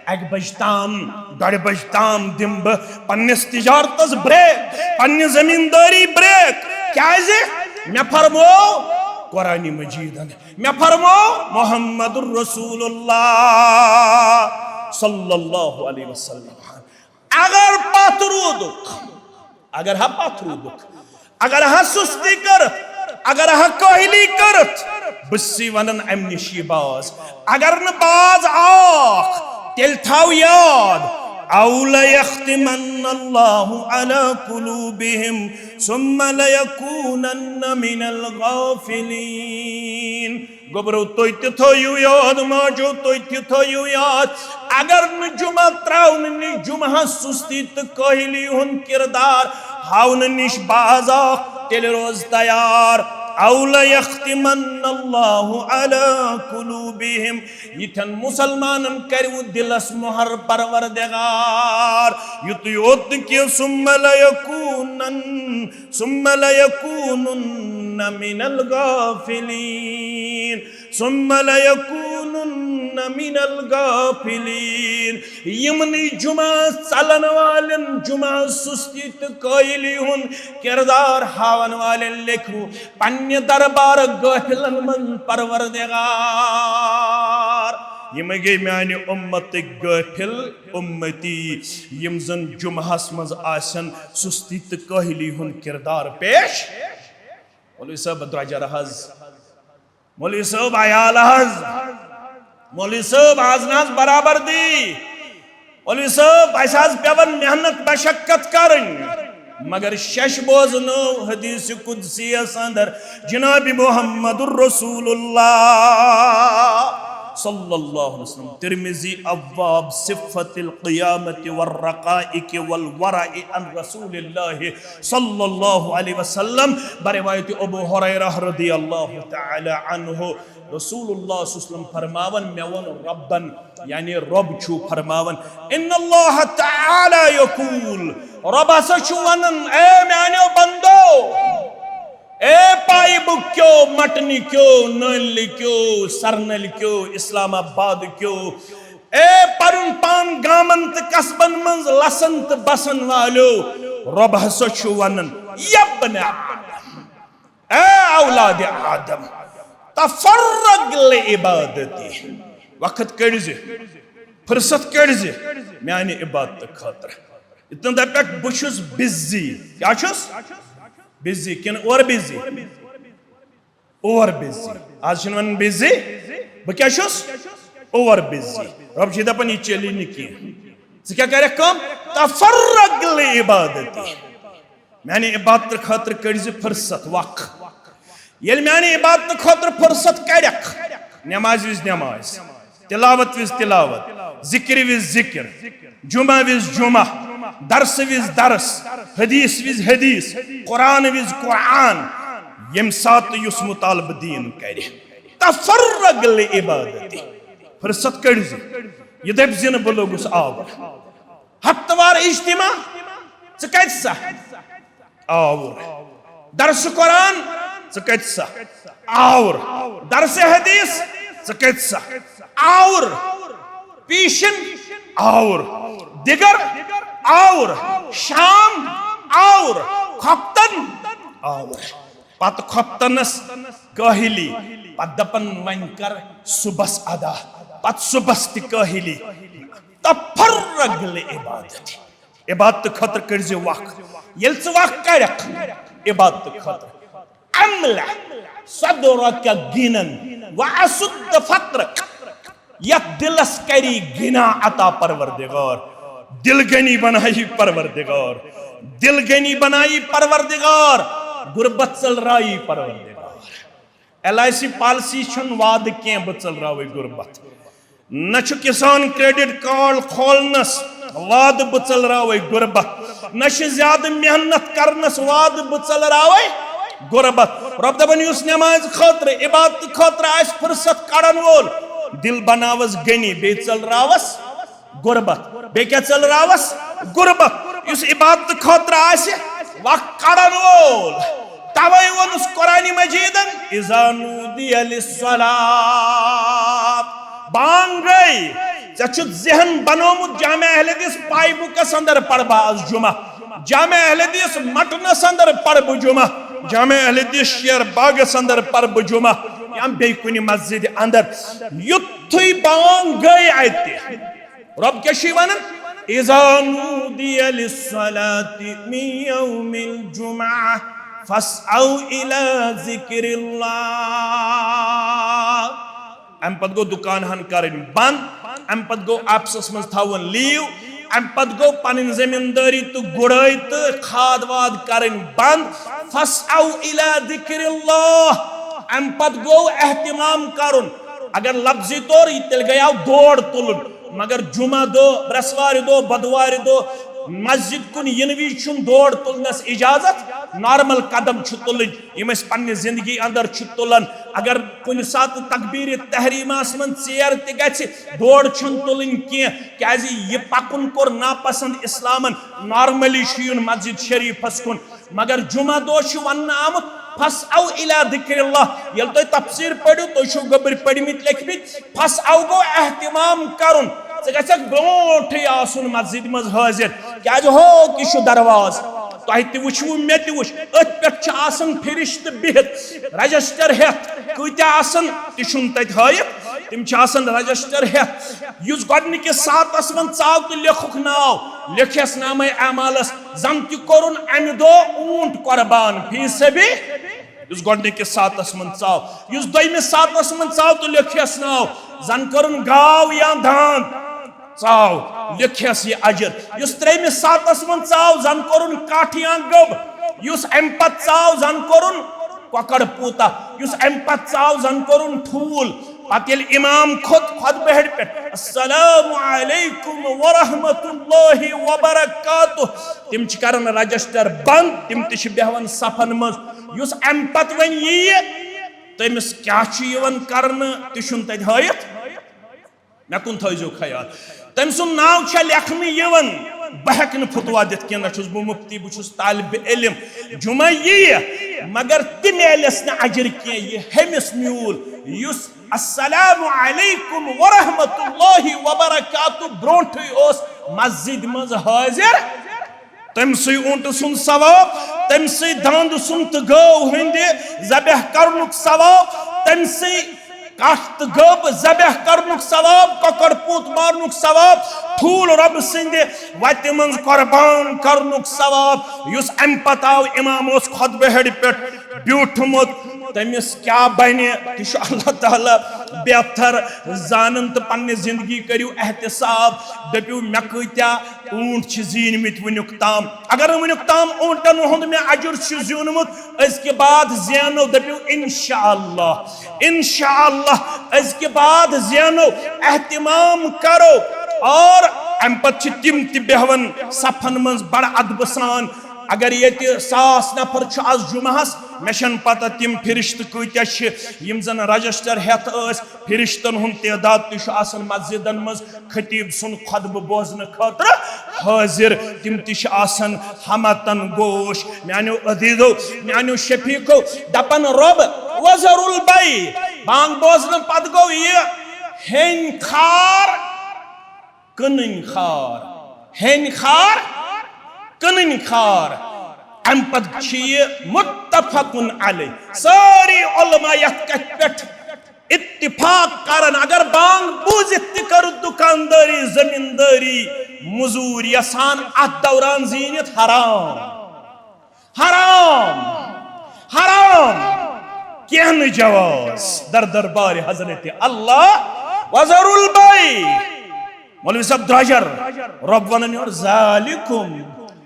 اکہِ بجہِ تام، ڈۄڈِ بجہِ تام دِمہٕ بہٕ پننِس تجارتس بریک، پننہِ زمیندٲری بریک۔ کیازِ؟ مےٚ فرموو قرآن مجیدن، مےٚ فرموو محمد رسول اللہ صلی اللہ علیہ وسلم۔ اگر پتھ روٗدُکھ، اگر ہا پتھ روٗدُکھ، اگر ہا سُستی کٔرٕتھ، اگر ہا کٲہلی کٔرٕتھ، بہٕ چھُسے ونان امہِ نِش یہِ باز۔ اگر نہٕ باز آکھ، تیٚلہِ تھاو یاد، او لیختمن اللہ علی قلوبہم ثم لیکونن من الغافلین۔ گوٚبرو، تُہۍ تہِ تھٲیِو یاد، ماجو، تُہۍ تہِ تھٲیِو یاد۔ اگر نہٕ جمعہ ترٛاونہٕ نِش، جمعہس سُستی تہٕ کٲہلی ہُنٛد کردار ہاونہٕ نِش باز آکھ، تیٚلہِ روز تیار۔ او لیختمن اللہ علی قلوبہم۔ یِتھٮ۪ن مسلمانن کرِوٕ دِلس مۄہر پروردگار۔ یُتُے یوت نہٕ کینٛہہ، ثم لیکونن ثم لیکونن من الغافلین، ثم لیکونن من الغافلین۔ یِمنٕے جمعہ ژلن والٮ۪ن، جمعہ سُستی تہٕ کٲہلی ہُنٛد کردار ہاون والٮ۪ن لیکھِو پننہِ دربار غٲفلن منٛز پروردگار۔ یِمے گٔے میانہِ اُمتٕکۍ غٲفل اُمتی، یِم زن جمعہس منٛز آسن سُستی تہٕ کٲہلی ہُنٛد کردار پیش۔ مولوی صٲب، درٛۄجر حظ۔ مولوی صٲب، عیال حظ۔ مولوی صٲب، از نہ حظ برابردی۔ مولوی صٲب، اسہِ حظ پیوان محنت مشقت کرٕنۍ، مگر شش بوزنو حدیث قدسی یس اندر جناب محمد رسول اللہ صلی اللہ علیہ وسلم۔ ترمذی، ابواب صفت القیامت والرقائق والورع عن رسول اللہ صلی اللہ علیہ وسلم، بروایت ابو ہریرہ رضی اللہ تعالی عنہ۔ رسول اللہ صلی اللہ علیہ وسلم فرماون، مےٚ ووٚن ربن، یعنی رب چھُ فرماون، ان اللہ تعالی یقول، رب ہسا چھُ ونان، اے میانیو بندو، اے پایہِ بُک کیو، مٹنہِ کیو، نٲلہِ کیو، سرنٲلہِ کیو، اسلام آباد کیو، اے پنُن پان گامن تہٕ قصبن منٛز لسن تہٕ بسن والیو، رب ہسا چھُ ونان، یبن آدم، اے اولاد آدم، تفرغ لعبادتی، وقت کٔڑزِ، فرصت کٔڑزِ میانہِ عبادتہٕ خٲطرٕ۔ ییٚتٮ۪ن دپٮ۪کھ، بہٕ چھُس بزی۔ کیٛاہ چھُس؟ بزی کِنہٕ اور بزی؟ اور بزی۔ از چھِنہٕ ونان بزی، بہٕ کیٛاہ چھُس؟ اور بزی۔ رب چھِ دپان، یہِ چلی نہٕ کینٛہہ۔ ژٕ کیٛاہ کرکھ کٲم؟ تفرغ لعبادتی۔ میانہِ عبادتہٕ خٲطرٕ کٔڑۍ زِ فرصت، وق۔ ییٚلہِ میانہِ عبادتہٕ خٲطرٕ فرصت کڑکھ، نمازِ وِزِ نماز، تلاوت وِزِ تلاوت، ذکرِ وِزِ ذکر، جمعہ وِزِ جمعہ، درسہٕ وِزِ درس، حدیث وِزِ حدیث، قرآن وِزِ قرآن، ییٚمہِ ساتہٕ یُس مطالبہٕ دیٖن کرِ، تفرغ لعبادتی، فرصت کٔڑۍ زِ۔ یہِ دٔپۍ زِ نہٕ بہٕ لوٚگُس آوُر۔ ہفتہٕ وار اجتماع، ژٕ کتہِ سا؟ آوُر۔ درس قرآن، ژٕ کتہِ سا؟ آوُر۔ درس حدیث، ژٕ کتہِ سا؟ آوُر۔ پیشن، آوُر۔ دِگر، آوُر۔ شام، آوُر۔ خۄفتن، آوُر۔ پتہٕ خۄفتنس کٲہلی، پتہٕ دپان، وۄنۍ کر صبحس ادا، پتہٕ صبحس تہِ کٲہلی۔ تفرغ لعبادتی، عبادتہٕ خٲطرٕ کٔرۍ زِ وق۔ ییٚلہِ ژٕ وق کرکھ عبادتہٕ خٲطرٕ، املأ صدرك غنى وأسد فقرك، یتھ دلس کری غنا عطا پروردگار، دل غنی بنایی پروردگار، دل غنی بنایی پروردگار، غربت ژلرایی پروردگار۔ ایل آئی سی پالیسی چھُنہٕ وعدٕ کینٛہہ بہٕ ژٔلراوَے غربت۔ نہ چھُ کسان کریڈٹ کارڈ کھولنس وعدٕ بہٕ ژٔلراوَے غربت۔ نہ چھِ زیادٕ محنت کرنس وعدٕ بہٕ ژٔلراوَے غربت۔ رۄب دپان، یُس نمازِ خٲطرٕ، عبادتہٕ خٲطرٕ آسہِ فرصت کڑن وول، دل بناوس غنی، بیٚیہِ ژٔلراوس غربت۔ بیٚیہِ کیٛاہ ژٔلراوس؟ غربت۔ یُس عبادتہٕ خٲطرٕ آسہِ وقت کڑن وول، توے ووٚنُس قرآن مجیدن، اذا نودی للصلاۃ، بانگ گٔے، ژےٚ چھُتھ ذہن بنومُت جامع اہل حدیث پاے بُکس اندر پرٕ بہٕ آز جمعہ، جامع اہل حدیث مٹنس اندر پرٕ بہٕ جمعہ، جامع اہل حدیث شیر باغس اندر پرٕ بہٕ جمعہ، یا بیٚیہِ کُنہِ مسجد اندر۔ یُتھُے بانگ گٔے اتہِ، رۄب کیٛاہ چھُے ونان؟ اذا نودی للصلاۃ من یوم الجمعہ فاسعوا الی ذکر اللہ۔ امہِ پتہٕ گوٚو دُکان ہن کرٕنۍ بند، امہِ پتہٕ گوٚو آفسس منٛز تھاوُن لیو، امہِ پتہٕ گوٚو پنٕنۍ زٔمیٖندٲری تہٕ گُڑٲے تہٕ کھاد واد کرٕنۍ بند۔ فاسعوا الی ذکر اللہ، امہِ پتہٕ گوٚو اہتمام کرُن۔ اگر لفظی طور یہِ تیٚلہِ گٔیاو دور تُلُن، مگر جمعہ دۄہ، برٛٮ۪سوارِ دۄہ، بۄدوارِ دۄہ مسجد کُن یِنہٕ وِزِ چھُنہٕ دور تُلنس اجازت، نارمل قدم چھُ تُلٕنۍ۔ یِم أسۍ پننہِ زندگی اندر چھِ تُلان۔ اگر کُنہِ ساتہٕ تکبیرِ تحریمس منٛز ژیر تہِ گژھِ، دور چھُنہٕ تُلٕنۍ کینٛہہ، کیازِ یہِ پکُن کوٚر ناپسند اسلامن۔ نارملی چھُ یُن مسجد شریفس کُن، مگر جمعہ دۄہ چھُ وننہٕ آمُت، فاسعوا الی ذکر اللہ۔ ییٚلہِ تُہۍ تفسیر پٔرِو، تُہۍ چھِو گوٚبرۍ پٔرمٕتۍ لیکھمٕتۍ، فاسعوا گوٚو اہتمام کرُن۔ ژٕ گژھکھ برونٹھٕے آسُن مسجد منٛز حٲضِر، کیازِ ہوک یہِ چھُ دروازٕ۔ تۄہہِ تہِ وٕچھوٕ، مےٚ تہِ وٕچھ، أتھۍ پٮ۪ٹھ چھِ آسان فرشتہٕ بِہِتھ، رجسٹر ہٮ۪تھ، کۭتیاہ آسان تہِ چھُنہٕ تتہِ ہٲیِتھ، تِم چھِ آسان رجسٹر ہٮ۪تھ۔ یُس گۄڈنِکِس ساعتس منٛز ژاو تہٕ لیکھُکھ ناو، لیکھیس نامے اعمالس، زن تہِ کوٚرُن امہِ دۄہ اوٗنٹ قربان فی سبیل۔ یُس گۄڈنِکِس ساعتس منٛز ژاو، یُس دوٚیمِس ساعتس منٛز ژاو تہٕ لیکھیس ناو، زن کٔرٕن گاو یا داند، ژاو، لیکھیس یہِ اجر۔ یُس ترٛیٚیمِس ساعتس منٛز ژاو، زن کٔرٕن کٹھ یا گٔب۔ یُس امہِ پتہٕ ژاو، زن کٔرٕن کۄکر پوٗتا۔ یُس امہِ پتہٕ ژاو، زن کٔرٕن ٹھوٗل۔ پتہٕ ییٚلہِ امام کھوٚت خطبہٕ ہیٚرِ پٮ۪ٹھ، السلام علیکم ورحمۃ اللہ وبرکاتہ، تِم چھِ کران رجسٹر بند، تِم تہِ چھِ بیہوان صفن منٛز۔ یُس امہِ پتہٕ وۄنۍ ییہِ، تٔمِس کیٛاہ چھُ یِوان کرنہٕ، تہِ چھُنہٕ تتہِ ہٲیِتھ۔ مےٚ کُن تھٲیزیو خیال۔ تٔمۍ سُنٛد ناو چھا لیکھنہٕ یِوان؟ بہٕ ہٮ۪کہٕ نہٕ فتوا دِتھ کینٛہہ، نہ چھُس بہٕ مُفتی، بہٕ چھُس طالب علم۔ جمعہ ییہِ، مگر تہِ میلٮ۪س نہٕ اجر کینٛہہ، یہِ ہیٚمِس میوٗل، یُس السلام علیکم ورحمۃ اللہ وبرکاتہ برونٹھٕے اوس مسجد منٛز حٲضِر۔ تٔمۍ سٕے اوٗنٹہٕ سُنٛد ثواب، تٔمۍ سٕے داند سُنٛد تہٕ گٲو ہٕنٛدِ ذبح کرنُک ثواب، تٔمۍ سٕے کٹھ تہٕ گٔب ذبح کرنُک ثواب، کۄکر پوٗت مارنُک ثواب، ٹھوٗل رۄبہٕ سٕنٛدِ وتہِ منٛز قربان کرنُک ثواب۔ یُس امہِ پتہٕ آو، امام اوس خطبہٕ ہیٚرِ پٮ۪ٹھ بیوٗٹھمُت، تٔمِس کیٛاہ بنہِ، تہِ چھُ اللہ تعالیٰ بہتر زانان۔ تہٕ پننہِ زندگی کٔرِو احتساب، دٔپِو، مےٚ کۭتیٛاہ اوٗنٹ چھِ زیٖنمٕتۍ وٕنیُک تام۔ اگر نہٕ وٕنیُک تام اوٗنٹن ہُنٛد مےٚ اجر چھُ زیوٗنمُت، أزکہِ بعد زینو، دٔپِو، انشاءاللہ، انشاءاللہ، أزکہِ بعد زینو، اہتمام کرو۔ اور امہِ پتہٕ چھِ تِم تہِ بیہوان صفن منٛز بڑٕ ادبہٕ سان۔ اگر ییٚتہِ ساس نفر چھُ آز جمعہس، مےٚ چھَنہٕ پتہ تِم فرشتہٕ کۭتیاہ چھِ یِم زن رجسٹر ہٮ۪تھ ٲسۍ۔ فرشتن ہُنٛد تعداد تہِ چھُ آسان مسجدن منٛز خطیب سُنٛد خطبہٕ بوزنہٕ خٲطرٕ حٲضِر۔ تِم تہِ چھِ آسان ہمتن گوش۔ میانیو عزیزو، میانیو شفیقو، دپان، رۄب، وذروا البیع، بانگ بوزنہٕ پتہٕ گوٚو یہِ ہیٚنۍ خار، کٕنٕنۍ خار، ہیٚنۍ خار، کٕنٕنۍ خار۔ امہِ پتہٕ چھِ یہِ متفق علیہ۔ سٲری علماء یتھ کتھِ پٮ۪ٹھ اتفاق کران، اگر بانگ بوٗزِتھ تہِ کٔر دُکاندٲری، زٔمیٖندٲری، مٔزوٗرۍ یژھان اتھ دوران زیٖنِتھ، حرام، حرام، حرام، کینٛہہ نہٕ جواز در دربارِ حضرت اللہ۔ وذروا البیع۔ مولوی صاحب درٛۄجر، رۄب ونان یورٕ، ذالکم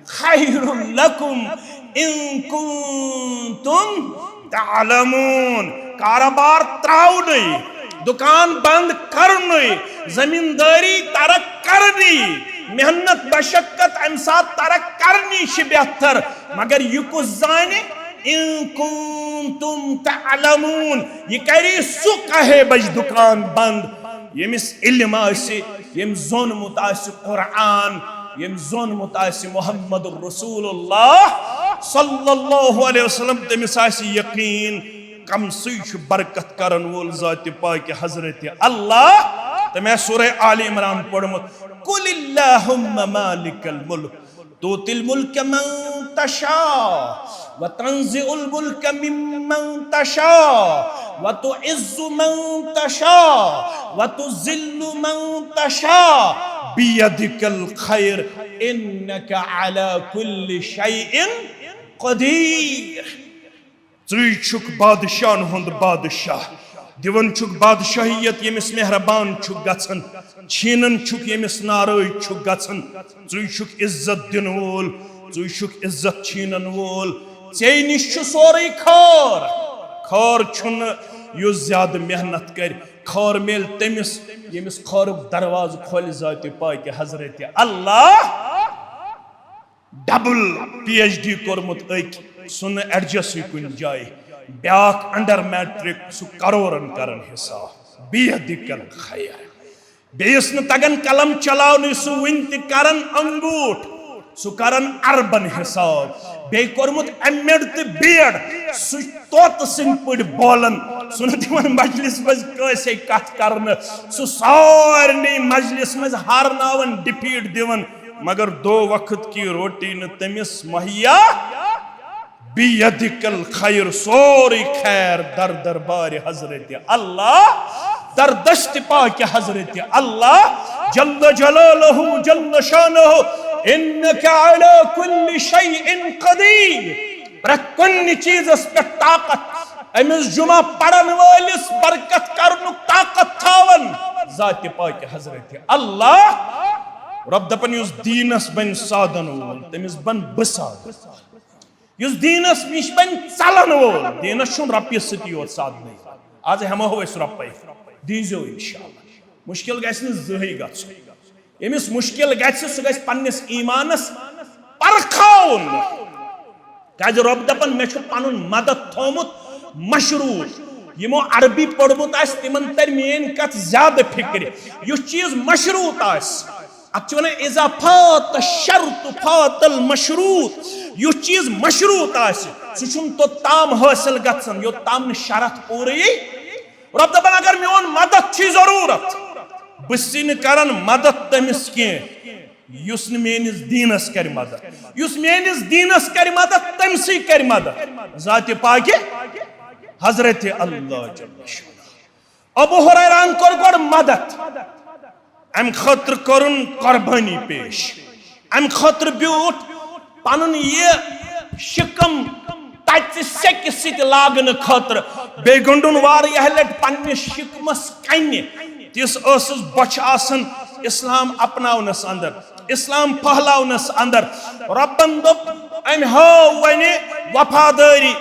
خیر لکم ان کنتم تعلمون۔ کارٕبار ترٛاونٕے، دُکان بنٛد کرنٕے، زٔمیٖندٲری ترک کرنٕے، محنت مشقت امہِ ساتہٕ ترک کرنٕے چھِ بہتر۔ مگر یہِ کُس زانہِ؟ ان کنتم تعلمون، یہِ کری سُہ کاہے بجہِ دُکان بنٛد، ییٚمِس علم آسہِ، ییٚمۍ زونمُت آسہِ قرآن، ییٚمۍ زونمُت آسہِ محمد رسول اللہ صلی اللہ علیہ وسلم، تٔمِس آسہِ یقین، کمسٕے چھُ برکت کرن وول ذاتِ پاکِ حضرت اللہ۔ تٔمۍ آسہِ سورہ آل عمران پوٚرمُت، قل اللہم مالک الملک تؤتي الملك من تشاء وتنزع الملك ممن تشاء وتعز من تشاء وتذل من تشاء بيدك الخير إنك على كل شيء قدير۔ ژٕے چھُکھ بادشاہن ہُنٛد بادشاہ، دِوان چھُکھ بادشاہیت ییٚمِس مہربان چھُکھ گژھان، چھینان چھُکھ ییٚمِس ناراض چھُکھ گژھان۔ ژٕے چھُکھ عزت دِنہٕ وول، ژٕے چھُکھ عزت چھینن وول۔ ژےٚ نِش چھُ سورُے خٲر۔ خٲر چھُنہٕ یُس زیادٕ محنت کرِ، خٲر میلہِ تٔمِس ییٚمِس خٲرُک دروازٕ کھولہِ ذاتِ پاکہِ حضرت اللہ۔ ڈبل پی ایچ ڈی کوٚرمُت أکۍ، سُہ نہٕ ایڈجسٕے کُنہِ جایہِ، بیٛاکھ انڈر میٹرک، سُہ کرورن کران حساب۔ بیدک الخیر۔ بیٚیِس نہٕ تگان قلم چلاونٕے، سُہ وُنہِ تہِ کران انگوٗٹھ، سُہ کران اربن حساب۔ بیٚیہِ کوٚرمُت ایم ایڈ تہٕ بی ایڈ، سُہ چھُ طوطہٕ سٕنٛدۍ پٲٹھۍ بولان، سُہ نہٕ دِوان مجلس منٛز کٲنٛسے کتھ کرنہٕ، سُہ سارنٕے مجلس منٛز ہارناوان، ڈیفیٹ دِوان۔ مگر دو وقت کی روٹی نہٕ تٔمِس مہیا۔ بیدک الخیر، سورُے خیر در دربارِ حضرت اللہ، در دست پاکِ حضرت اللہ جل جلالہ جل شانہ۔ انک علی کل شیء قدیر۔ پرٛٮ۪تھ کُنہِ چیٖزس پٮ۪ٹھ طاقت، أمِس جمعہ پرن وٲلِس برکت کرنُک طاقت تھاون ذاتِ پاکِ حضرت اللہ۔ رۄب دپان، یُس دیٖنس بنہِ سادن وول، تٔمِس بن بہٕ سادن۔ یُس دیٖنس نِش بنہِ ژلن وول، دیٖنس چھُنہٕ رۄپیہِ سۭتی یوت سادنٕے۔ از ہٮ۪مو ہو أسۍ رۄپے، دیٖزیو انشاءاللہ۔ مُشکِل گژھِ نہٕ زٕہٕے گژھُن۔ ییٚمِس مُشکِل گژھِ، سُہ گژھِ پننِس ایٖمانس پرکھاوُن۔ کیازِ رۄب دپان، مےٚ چھُ پنُن مدد تھومُت مشروط۔ یِمو عربی پوٚرمُت آسہِ، تِمن ترِ میٲنۍ کتھ زیادٕ فکرِ۔ یُس چیٖز مشروط آسہِ، اتھ چھِ ونان اذا فات الشرط فات المشروط۔ یُس چیٖز مشروط آسہِ، سُہ چھُنہٕ توٚت تام حٲصِل گژھان، یوٚت تام نہٕ شرط پوٗرٕ یی۔ رۄب دپان، اگر میون مدد چھی ضروٗرت، بہٕ چھُسے نہٕ کران مدد تٔمِس کینٛہہ یُس نہٕ میٲنِس دیٖنس کرِ مدد۔ یُس میٲنِس دیٖنس کرِ مدد، تٔمسٕے کرِ مدد ذاتِ پاکہِ حضرت اللہ جل شانہ۔ ابو ہریرہن کوٚر گۄڈٕ مدد، امہِ خٲطرٕ کٔرٕن قۄربٲنی پیش، امہِ خٲطرٕ بیوٗٹھ پنُن یہِ شِکم تتہِ سیٚکہِ سۭتۍ لاگنہٕ خٲطرٕ، بیٚیہِ گنٛڈُن واریاہ لٹہِ پننِس شِکمس کنہِ۔ تِژھ ٲسٕس بۄچھِ آسان اسلام اپناونس اندر، اسلام پھہلاونس اندر۔ رۄبن دوٚپ، أمۍ ہٲو وۄنۍ وفادٲری،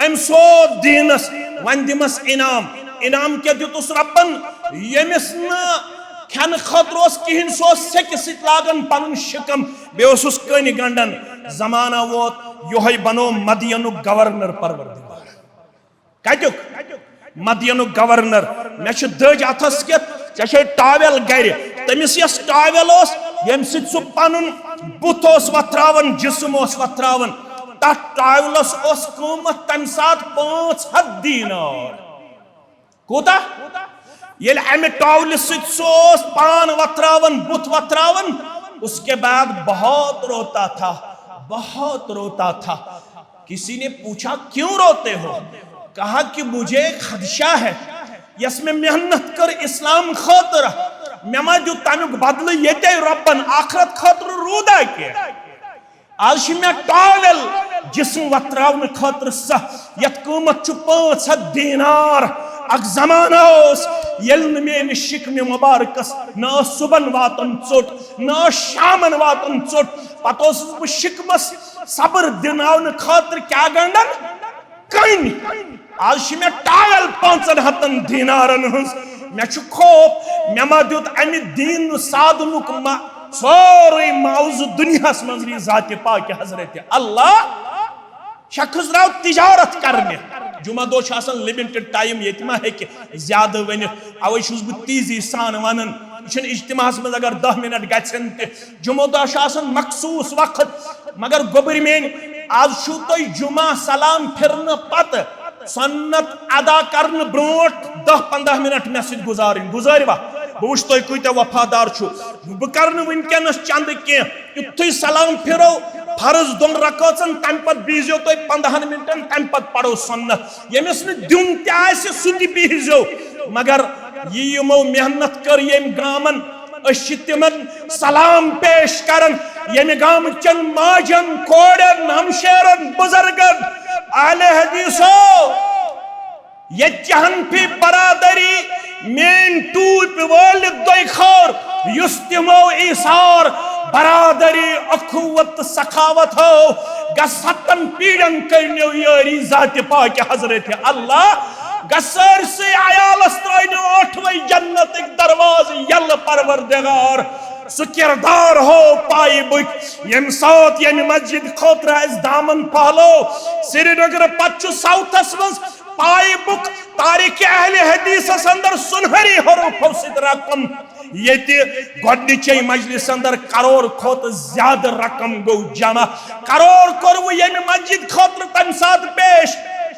أمۍ سوٗد دیٖنس، وۄنۍ دِمس انعام۔ انعام کیٛاہ دیُتُس رۄبن؟ ییٚمِس نہٕ کھٮ۪نہٕ خٲطرٕ اوس کِہیٖنۍ، سُہ اوس سیٚکہِ سۭتۍ لاگان پنُن شِکم، بیٚیہِ اوسُس کٔنۍ گنٛڈان۔ زمانہ ووت، یِہوٚے بنوو مدینُک گورنر پروردگار۔ کتیُک؟ مدینُک گورنر۔ مےٚ چھِ دٔج اتھس کٮ۪تھ، ژےٚ چھے ٹاویل گرِ۔ تٔمِس یۄس ٹاویل اوس، ییٚمہِ سۭتۍ سُہ پنُن بُتھ اوس وۄتھراوان، جسم اوس وۄتھراوان، تتھ ٹاویلس اوس قۭمتھ تمہِ ساتہٕ پانٛژھ ہتھ دینار۔ کوٗتاہ؟ ییٚلہِ امہِ ٹاولہِ سۭتۍ سُہ اوس پان وۄتھراوان، بُتھ وۄتھراوان، اس کے بعد بہت روتا تھا، بہت روتا تھا۔ کسی نے پوچھا، "کیوں روتے ہو؟" کہا کہ مجھے ایک خدشہ ہے، یس مےٚ محنت کٔر اسلام خٲطرٕ، مےٚ ما دیُت تمیُک بدلہٕ ییٚتے رۄبن؟ آخرت خٲطرٕ روٗدا کینٛہہ؟ از چھِ مےٚ ٹاویل جسم وۄتھراونہٕ خٲطرٕ سۄ، یتھ قۭمتھ چھُ پانٛژھ ہتھ دینار۔ اکھ زمانہٕ اوس، ییٚلہِ نہٕ میٲنِس شِکمہِ مُبارکس نہ ٲس صُبحن واتان ژوٚٹ، نہ ٲس شامن واتان ژوٚٹ، پتہٕ اوسُس بہٕ شِکمس صبر دِناونہٕ خٲطرٕ کیٛاہ گنٛڈان؟ کٔنۍ۔ از چھِ مےٚ ٹاویل پانٛژن ہتن دینارن ہٕنٛز۔ مےٚ چھُ خوف، مےٚ ما دیُت امہِ دیٖنہٕ سادنُک ما سورُے معاوضہٕ دُنیاہس منٛز یی ذاتِ پاکہِ حضرت اللہ۔ شخص درٛاو تجارت کرنہِ۔ جمعہ دۄہ چھُ آسان limited time، ییٚتہِ ما ہیٚکہِ زیادٕ ؤنِتھ، اوے چھُس بہٕ تیزی سان ونان۔ یہِ چھُنہٕ اجتماعس منٛز اگر دَہ منٹ گژھن تہِ، جمعہ دۄہ چھُ آسان مخصوٗص وقت۔ مگر گوٚبٕرۍ میٲنۍ، از چھُو تۄہہِ جمعہ سلام پھِرنہٕ پتہٕ سنت ادا کرنہٕ برونٛٹھ دَہ پنٛداہ منٹ مےٚ سۭتۍ گُزارٕنۍ۔ گُزٲروا؟ بہٕ وٕچھٕ تُہۍ کۭتیٛاہ وفادار چھِو۔ بہٕ کرٕ نہٕ وٕنکیٚنس چندٕ کینٛہہ۔ یُتھُے سلام پھِرو فرض دۄن رکٲژن، تمہِ پتہٕ بِہزیو تُہۍ پنٛداہن منٹن، تمہِ پتہٕ پرو سنت۔ ییٚمِس نہٕ دیُن تہِ آسہِ، سُہ تہِ بِہزیو۔ مگر یہِ یِمو محنت کٔر ییٚمہِ گامن، أسۍ چھِ تِمن سلام پیش کران، ییٚمہِ گامہٕ چٮ۪ن ماجن، کورٮ۪ن، ہمشیرن، بُزرگن، اہلِ حدیثو، ییٚتہِ چہِ حنفی برادری، میٲنۍ ٹوٗپۍ وٲلۍ دۄے خٲر، یُس تِمو ایثار برادری، اخوت تہٕ سخاوت ہٲو، گژھ ستن پیٖرن کٔرنیو یٲری ذاتِ پاکہِ حضرت اللہ۔ گژھ سٲرسٕے عیالس ترٲینو ٲٹھوے جنتٕکۍ دروازٕ یلہٕ پروردگار۔ سُہ کردار ہو پایہِ بُکۍ، ییٚمہِ ساتہٕ ییٚمہِ مسجد خٲطرٕ اَسہِ دامن پھہلو۔ سرینگرٕ پتہٕ چھُ ساؤتھس منٛز پایہِ بُک تاریخ اہل حدیثس اندر سُنہری حروفو سۭتۍ رقم۔ ییٚتہِ گۄڈنِچے مجلس اندر کرور کھۄتہٕ زیادٕ رقم گوٚو جمع۔ کرور کوٚروٕ ییٚمہِ مسجد خٲطرٕ تمہِ ساتہٕ پیش۔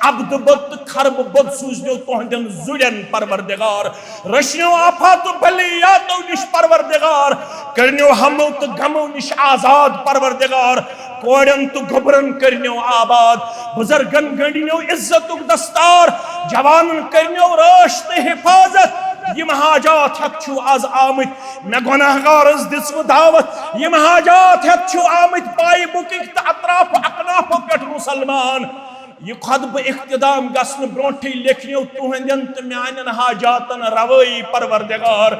عبد بُد تہٕ خرب بُد سوٗزنو تُہنٛدٮ۪ن زُرٮ۪ن پروردگار۔ رٔچھنو آفاتو بلیاتو نِش پروردگار۔ کٔرنیو ہمو تہٕ غمو نِش آزاد پروردگار۔ کورٮ۪ن تہٕ گوٚبرن کٔرنیو آباد۔ بُزرگن گنڈنیو عزتُک دستار۔ جوانن کٔرنیو رٲچھ تہٕ حفاظت۔ یِم حاجات ہٮ۪تھ چھِو از آمٕتۍ۔ مےٚ گۄناہگارس دِژوٕ دعوت، یِم حاجات ہٮ۪تھ چھِو آمٕتۍ پایہِ بُکٕکۍ تہٕ اطراف اکنافو پٮ۪ٹھ مُسلمان۔ یہِ خطبہٕ اختتام گژھنہٕ برونٹھٕے لیکھنیو تُہنٛدٮ۪ن تہٕ میانٮ۪ن حاجاتن روٲیی پروردگار۔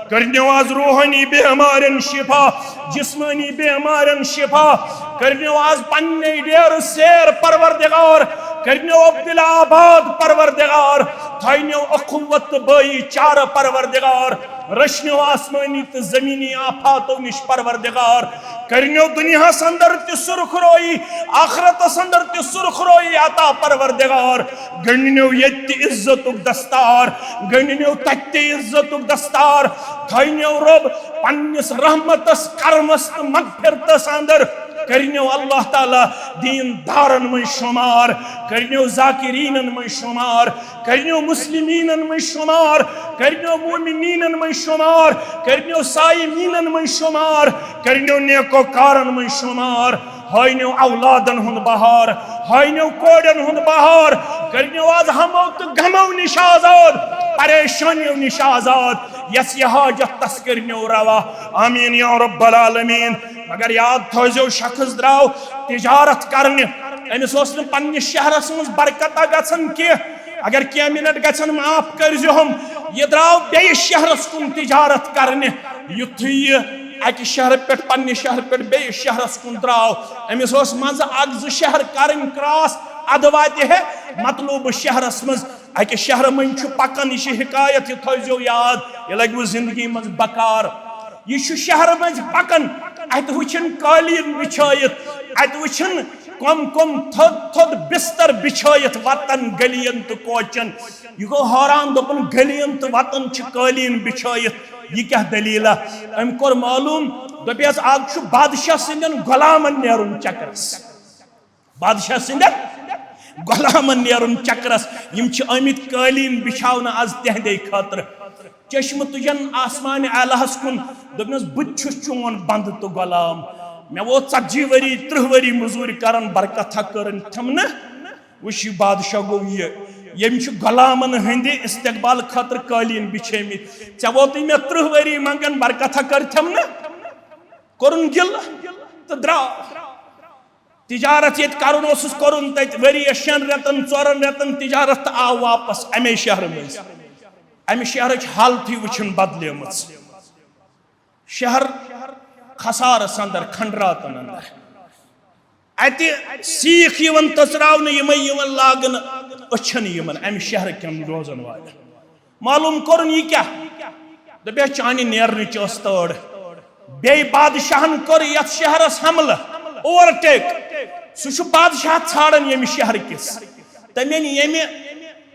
کٔرنیو از روحٲنی بیمارٮ۪ن شفا، جسمٲنی بیمارٮ۪ن شفا۔ کٔرنیو از پننے ڈیرٕ سیر پروردگار۔ کٔرنیو عبداللہ آباد پروردگار۔ تھاینیو اخوت تہٕ بٲیی چارٕ پروردگار۔ رچھنیو آسمٲنی تہٕ زمینی آفاتو نِش پروردگار۔ کٔرنیو دُنیاہس اندر تہِ سُرخ رویی، آخرتس اندر تہِ سُرخ رویی عطا پروردگار۔ گنڈنیو ییٚتہِ تہِ عزتُک دستار، گنڈنیو تتہِ تہِ عزتُک دستار۔ تھٲینیو رۄب پننِس رحمتس، کرمس تہٕ مغفرتس اندر۔ کٔرنیو اللہ تعالیٰ دین دارن منٛز شمار، کٔرنیو ذاکرینن منٛز شمار، کٔرنیو مسلمینن منٛز شمار، کٔرنیو مومنینن منٛز شمار، کٔرنیو صائمینن منٛز شمار، کٔرنیو نیکوکارن منٛز شمار۔ ہٲینیو اولادن ہُنٛد بہار، ہٲینیو کورٮ۪ن ہُنٛد بہار، کٔرنیو از ہمو تہٕ غمو نِش آزاد، پریشانیو نِش آزاد، یس یہِ حاجت تس کٔرنیو روا۔ آمین یا رب العالمین۔ مگر یاد تھٲیزیو، شخص درٛاو تجارت کرنہِ، أمِس اوس نہٕ پننِس شہرس منٛز برکتہ گژھان کینٛہہ۔ اگر کینٛہہ منٹ گژھن، معاف کٔرزِہوم، یہِ درٛاو بیٚیِس شہرس کُن تجارت کرنہِ۔ یُتھُے یہِ اکہِ شہرٕ پٮ۪ٹھ، پننہِ شہرٕ پٮ۪ٹھ بیٚیِس شہرس کُن درٛاو، أمِس اوس منٛزٕ اکھ زٕ شہر کرٕنۍ کراس، ادٕ واتہِ ہے مطلوبہٕ شہرس منٛز۔ اکہِ شہرٕ مٔنٛزۍ چھُ پکان، یہِ چھِ حکایت، یہِ تھٲیزیو یاد، یہِ لگوٕ زندگی منٛز بکار۔ یہِ چھُ شہرٕ مٔنٛزۍ پکان، اتہِ وٕچھن قٲلیٖن بچھٲیِتھ، اتہِ وٕچھن کم کم تھوٚد تھوٚد بستر بچھٲیِتھ وتن گلین تہٕ کوچن۔ یہِ گوٚو حٲران، دوٚپُن، گلین تہٕ وتن چھِ قٲلیٖن بچھٲیِتھ، یہِ کیٛاہ دٔلیٖلہ؟ أمۍ کوٚر معلوم، دوٚپیس، از چھُ بادشاہ سٕنٛدٮ۪ن غلامن نیرُن چکرس۔ بادشاہ سٕنٛدٮ۪ن غلامن نیرُن چکرس، یِم چھِ آمٕتۍ قٲلیٖن بچھاونہٕ از تِہنٛدے خٲطرٕ۔ چشمہٕ تُجن آسمان اعلیٰ ہس کُن، دوٚپنس، بہٕ تہِ چھُس چون بندٕ تہٕ غلام۔ مےٚ ووت ژتجی ؤری، ترٕٛہ ؤری مٔزوٗرۍ کران، برکتھا کٔرٕنۍ تھم نہٕ۔ وٕچھ، یہِ بادشاہ گوٚو یہِ، ییٚمۍ چھِ غلامن ہٕنٛدِ استقبال خٲطرٕ قٲلیٖن بچھٲمٕتۍ۔ ژےٚ ووتُے مےٚ ترٕٛہ ؤری منٛگان، برکتھا کٔرۍ تھم نہٕ۔ کوٚرُن گِلہٕ تہٕ درٛاو۔ تجارت ییٚتہِ کرُن اوسُس، کوٚرُن تتہِ ؤریَس، شٮ۪ن رٮ۪تن، ژورن رٮ۪تن تجارت تہٕ آو واپس امے شہرٕ مٔنٛزۍ۔ امہِ شہرٕچ حالتٕے وٕچھِن بدلیمٕژ۔ شہر خسارس اندر، کھنڈراتن اندر۔ اتہِ سیٖکھ یِوان تٔژراونہٕ، یِمے یِوان لاگنہٕ أچھن یِمن امہِ شہرٕ کٮ۪ن روزن والٮ۪ن۔ معلوم کوٚرُن، یہِ کیٛاہ؟ دوٚپیس، چانہِ نیرنٕچ ٲس تٲڑ۔ بیٚیہِ بادشاہن کوٚر یتھ شہرس حملہٕ، اوورٹیک۔ سُہ چھُ بادشاہ ژھانڈان ییٚمہِ شہرٕ کِس۔ تٔمۍ أنۍ ییٚمہِ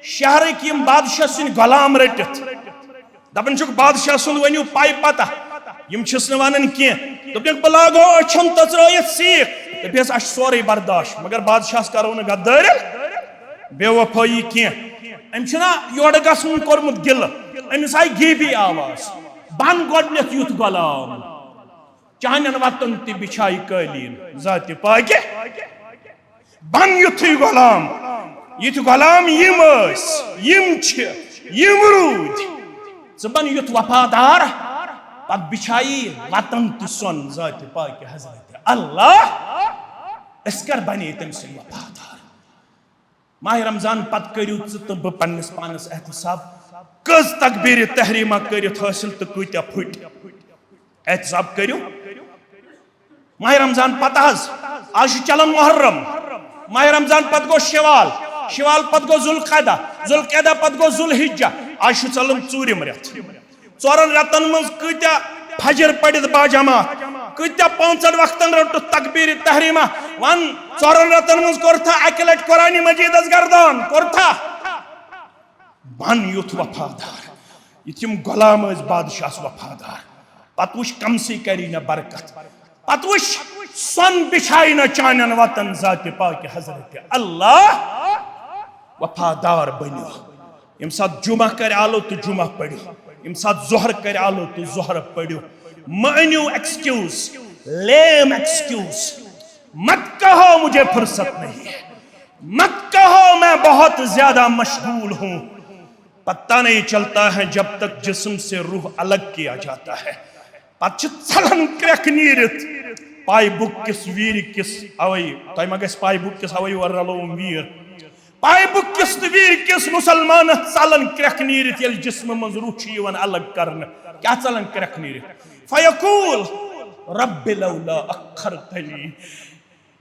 شہرٕکۍ یِم بادشاہ سٕنٛدۍ غلام رٔٹِتھ۔ دپان چھُکھ، بادشاہ سُنٛد ؤنِو پاے پتہ، یِم چھِس نہٕ ونان کینٛہہ۔ دوٚپنکھ، بہٕ لاگو أچھن تٔژرٲیِتھ سیٖکھ۔ دوٚپیس، اسہِ چھُ سورُے برداش، مگر بادشاہس کرو نہٕ غدٲرۍ، بے وفٲیی کینٛہہ۔ أمۍ چھُنہ یورٕ گژھُن کوٚرمُت گِلہٕ۔ أمِس آیہِ غیبی آواز، بن گۄڈٕنیتھ یُتھ غلام، چانٮ۪ن وتن تہِ بچھایہِ قٲلیٖن ذاتِ پاکہِ۔ بن یُتھُے غلام، یِتھۍ غلام یِم ٲسۍ، یِم چھِ، یِم روٗدۍ۔ ژٕ بن یُتھ وفادار، پتہٕ بچھایی وتن تہِ سۄن ذاتِ پاکہِ حضرت اللہ۔ أسۍ کر بنے تٔمۍ سٕنٛدۍ وفادار؟ ماہِ رمضان پتہٕ کٔرِو ژٕ تہٕ بہٕ پننِس پانس احتساب، کٔژ تکبیرِ تحریمہ کٔرِتھ حٲصِل تہٕ کۭتیاہ پھٕٹۍ؟ احتساب کٔرِو۔ ماہِ رمضان پتہٕ حظ، آز چھُ چلان محرم، ماہِ رمضان پتہٕ گوٚو شوال، شوال پتہٕ گوٚو ذوالقعدہ، ذوالقعدہ پتہٕ گوٚو ذوالحجہ، آز چھُ ژلان ژوٗرِم رٮ۪تھ۔ ژورن رٮ۪تن منٛز کۭتیاہ فجر پٔرِتھ باجماعت، کۭتیاہ پانٛژن وقتن رٔٹُتھ تکبیرِ تحریمہ؟ ون، ژورن رٮ۪تن منٛز کوٚرتھا اکہِ لٹہِ قرآنِ مجیدس گردان؟ کوٚرتھا؟ بن یُتھ وفادار، یِتھ یِم غلام ٲسۍ بادشاہس وفادار۔ پتہٕ وٕچھ، کمسٕے کری نہ برکت۔ پتہٕ وٕچھ، سۄن بچھایہِ نہ چانٮ۪ن وتن ذاتِ پاکہِ حضرت اللہ۔ وفادار بٔنِو۔ ییٚمہِ ساتہٕ جمعہ کرِ آلو تہٕ جمعہ پٔرِو، ییٚمہِ ساتہٕ ظہر کرِ آلو تہٕ ظہر پٔرِو۔ مہ أنِو excuse، lame excuse۔ مت کہو مجھے فرصت نہیں ہے، مت کہو میں بہت زیادہ مشغول ہوں۔ پتہ نہیں چلتا ہے جب تک جسم سے روح الگ کیا جاتا ہے۔ پتہٕ چھِ ژلان کرٛٮ۪کھ نیٖرِتھ پایہِ بُک کِس ویٖرِ کِس اوے۔ تۄہہِ ما گژھِ پایہِ بُک کِس اوے یور رلووُم ویٖر؟ پایہِ بُک کِس تہٕ ویٖرِ کِس مُسلمانس ژلان کرٛٮ۪کھ نیٖرِتھ، ییٚلہِ جسمہٕ منٛز روح چھُ یِوان الگ کرنہٕ۔ کیٛاہ ژلان کرٛٮ۪کھ نیٖرِتھ؟ فیقول رب لولا اخرتنی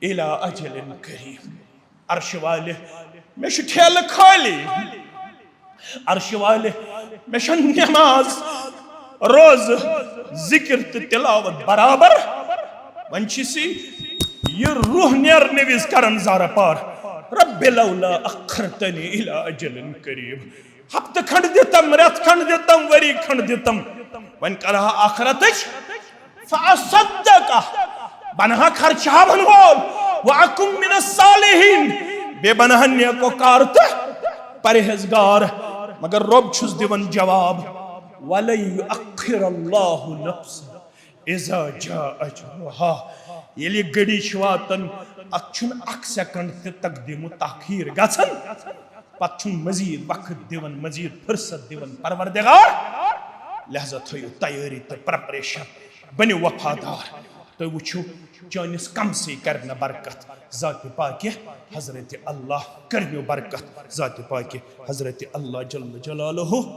الی اجل قریب۔ عرشہِ والہِ، مےٚ چھُ ٹھیلہٕ خٲلی۔ عرشہِ والہِ، مےٚ چھےٚ نماز، روزٕ، ذکر تہٕ تلاوت برابر۔ وۄنۍ چھِ سی یہِ روح نیرنہٕ وِزِ کران زارٕ پار، رب لولا اخرتنی الی اجل قریب۔ ہفتہٕ کھنڈ دِتم، رٮ۪تھ کھنڈ دِتم، ؤری کھنڈ دِتم، وۄنۍ کرٕ ہا آخرتٕچ۔ فاصدق، بنہٕ ہا خرچاون وول، واکن من الصالحین، بیٚیہِ بنہٕ ہا نیکوکار تہٕ پرہیزگار۔ مگر رۄب چھُس دِوان جواب، ولن یؤخر اللہ نفسا اذا جاء اجلها۔ ییٚلہِ یہِ گھڑی چھِ واتان، اتھ چھُنہٕ اکھ سیکنڈ تہِ تقدیم و تاخیر گژھان۔ پتہٕ چھُنہٕ مزید وقت دِوان، مزید فرصت دِوان پروردگار۔ لہذا تھٲیِو تیٲری تہٕ preparation، بٔنِو وفادار۔ تُہۍ وٕچھِو، چٲنِس کمسٕے کرِ نہٕ برکت، ذاتِ پاکہِ حضرت اللہ کرِ مےٚ برکت، ذاتِ پاکہِ حضرت اللہ جل جلالہ۔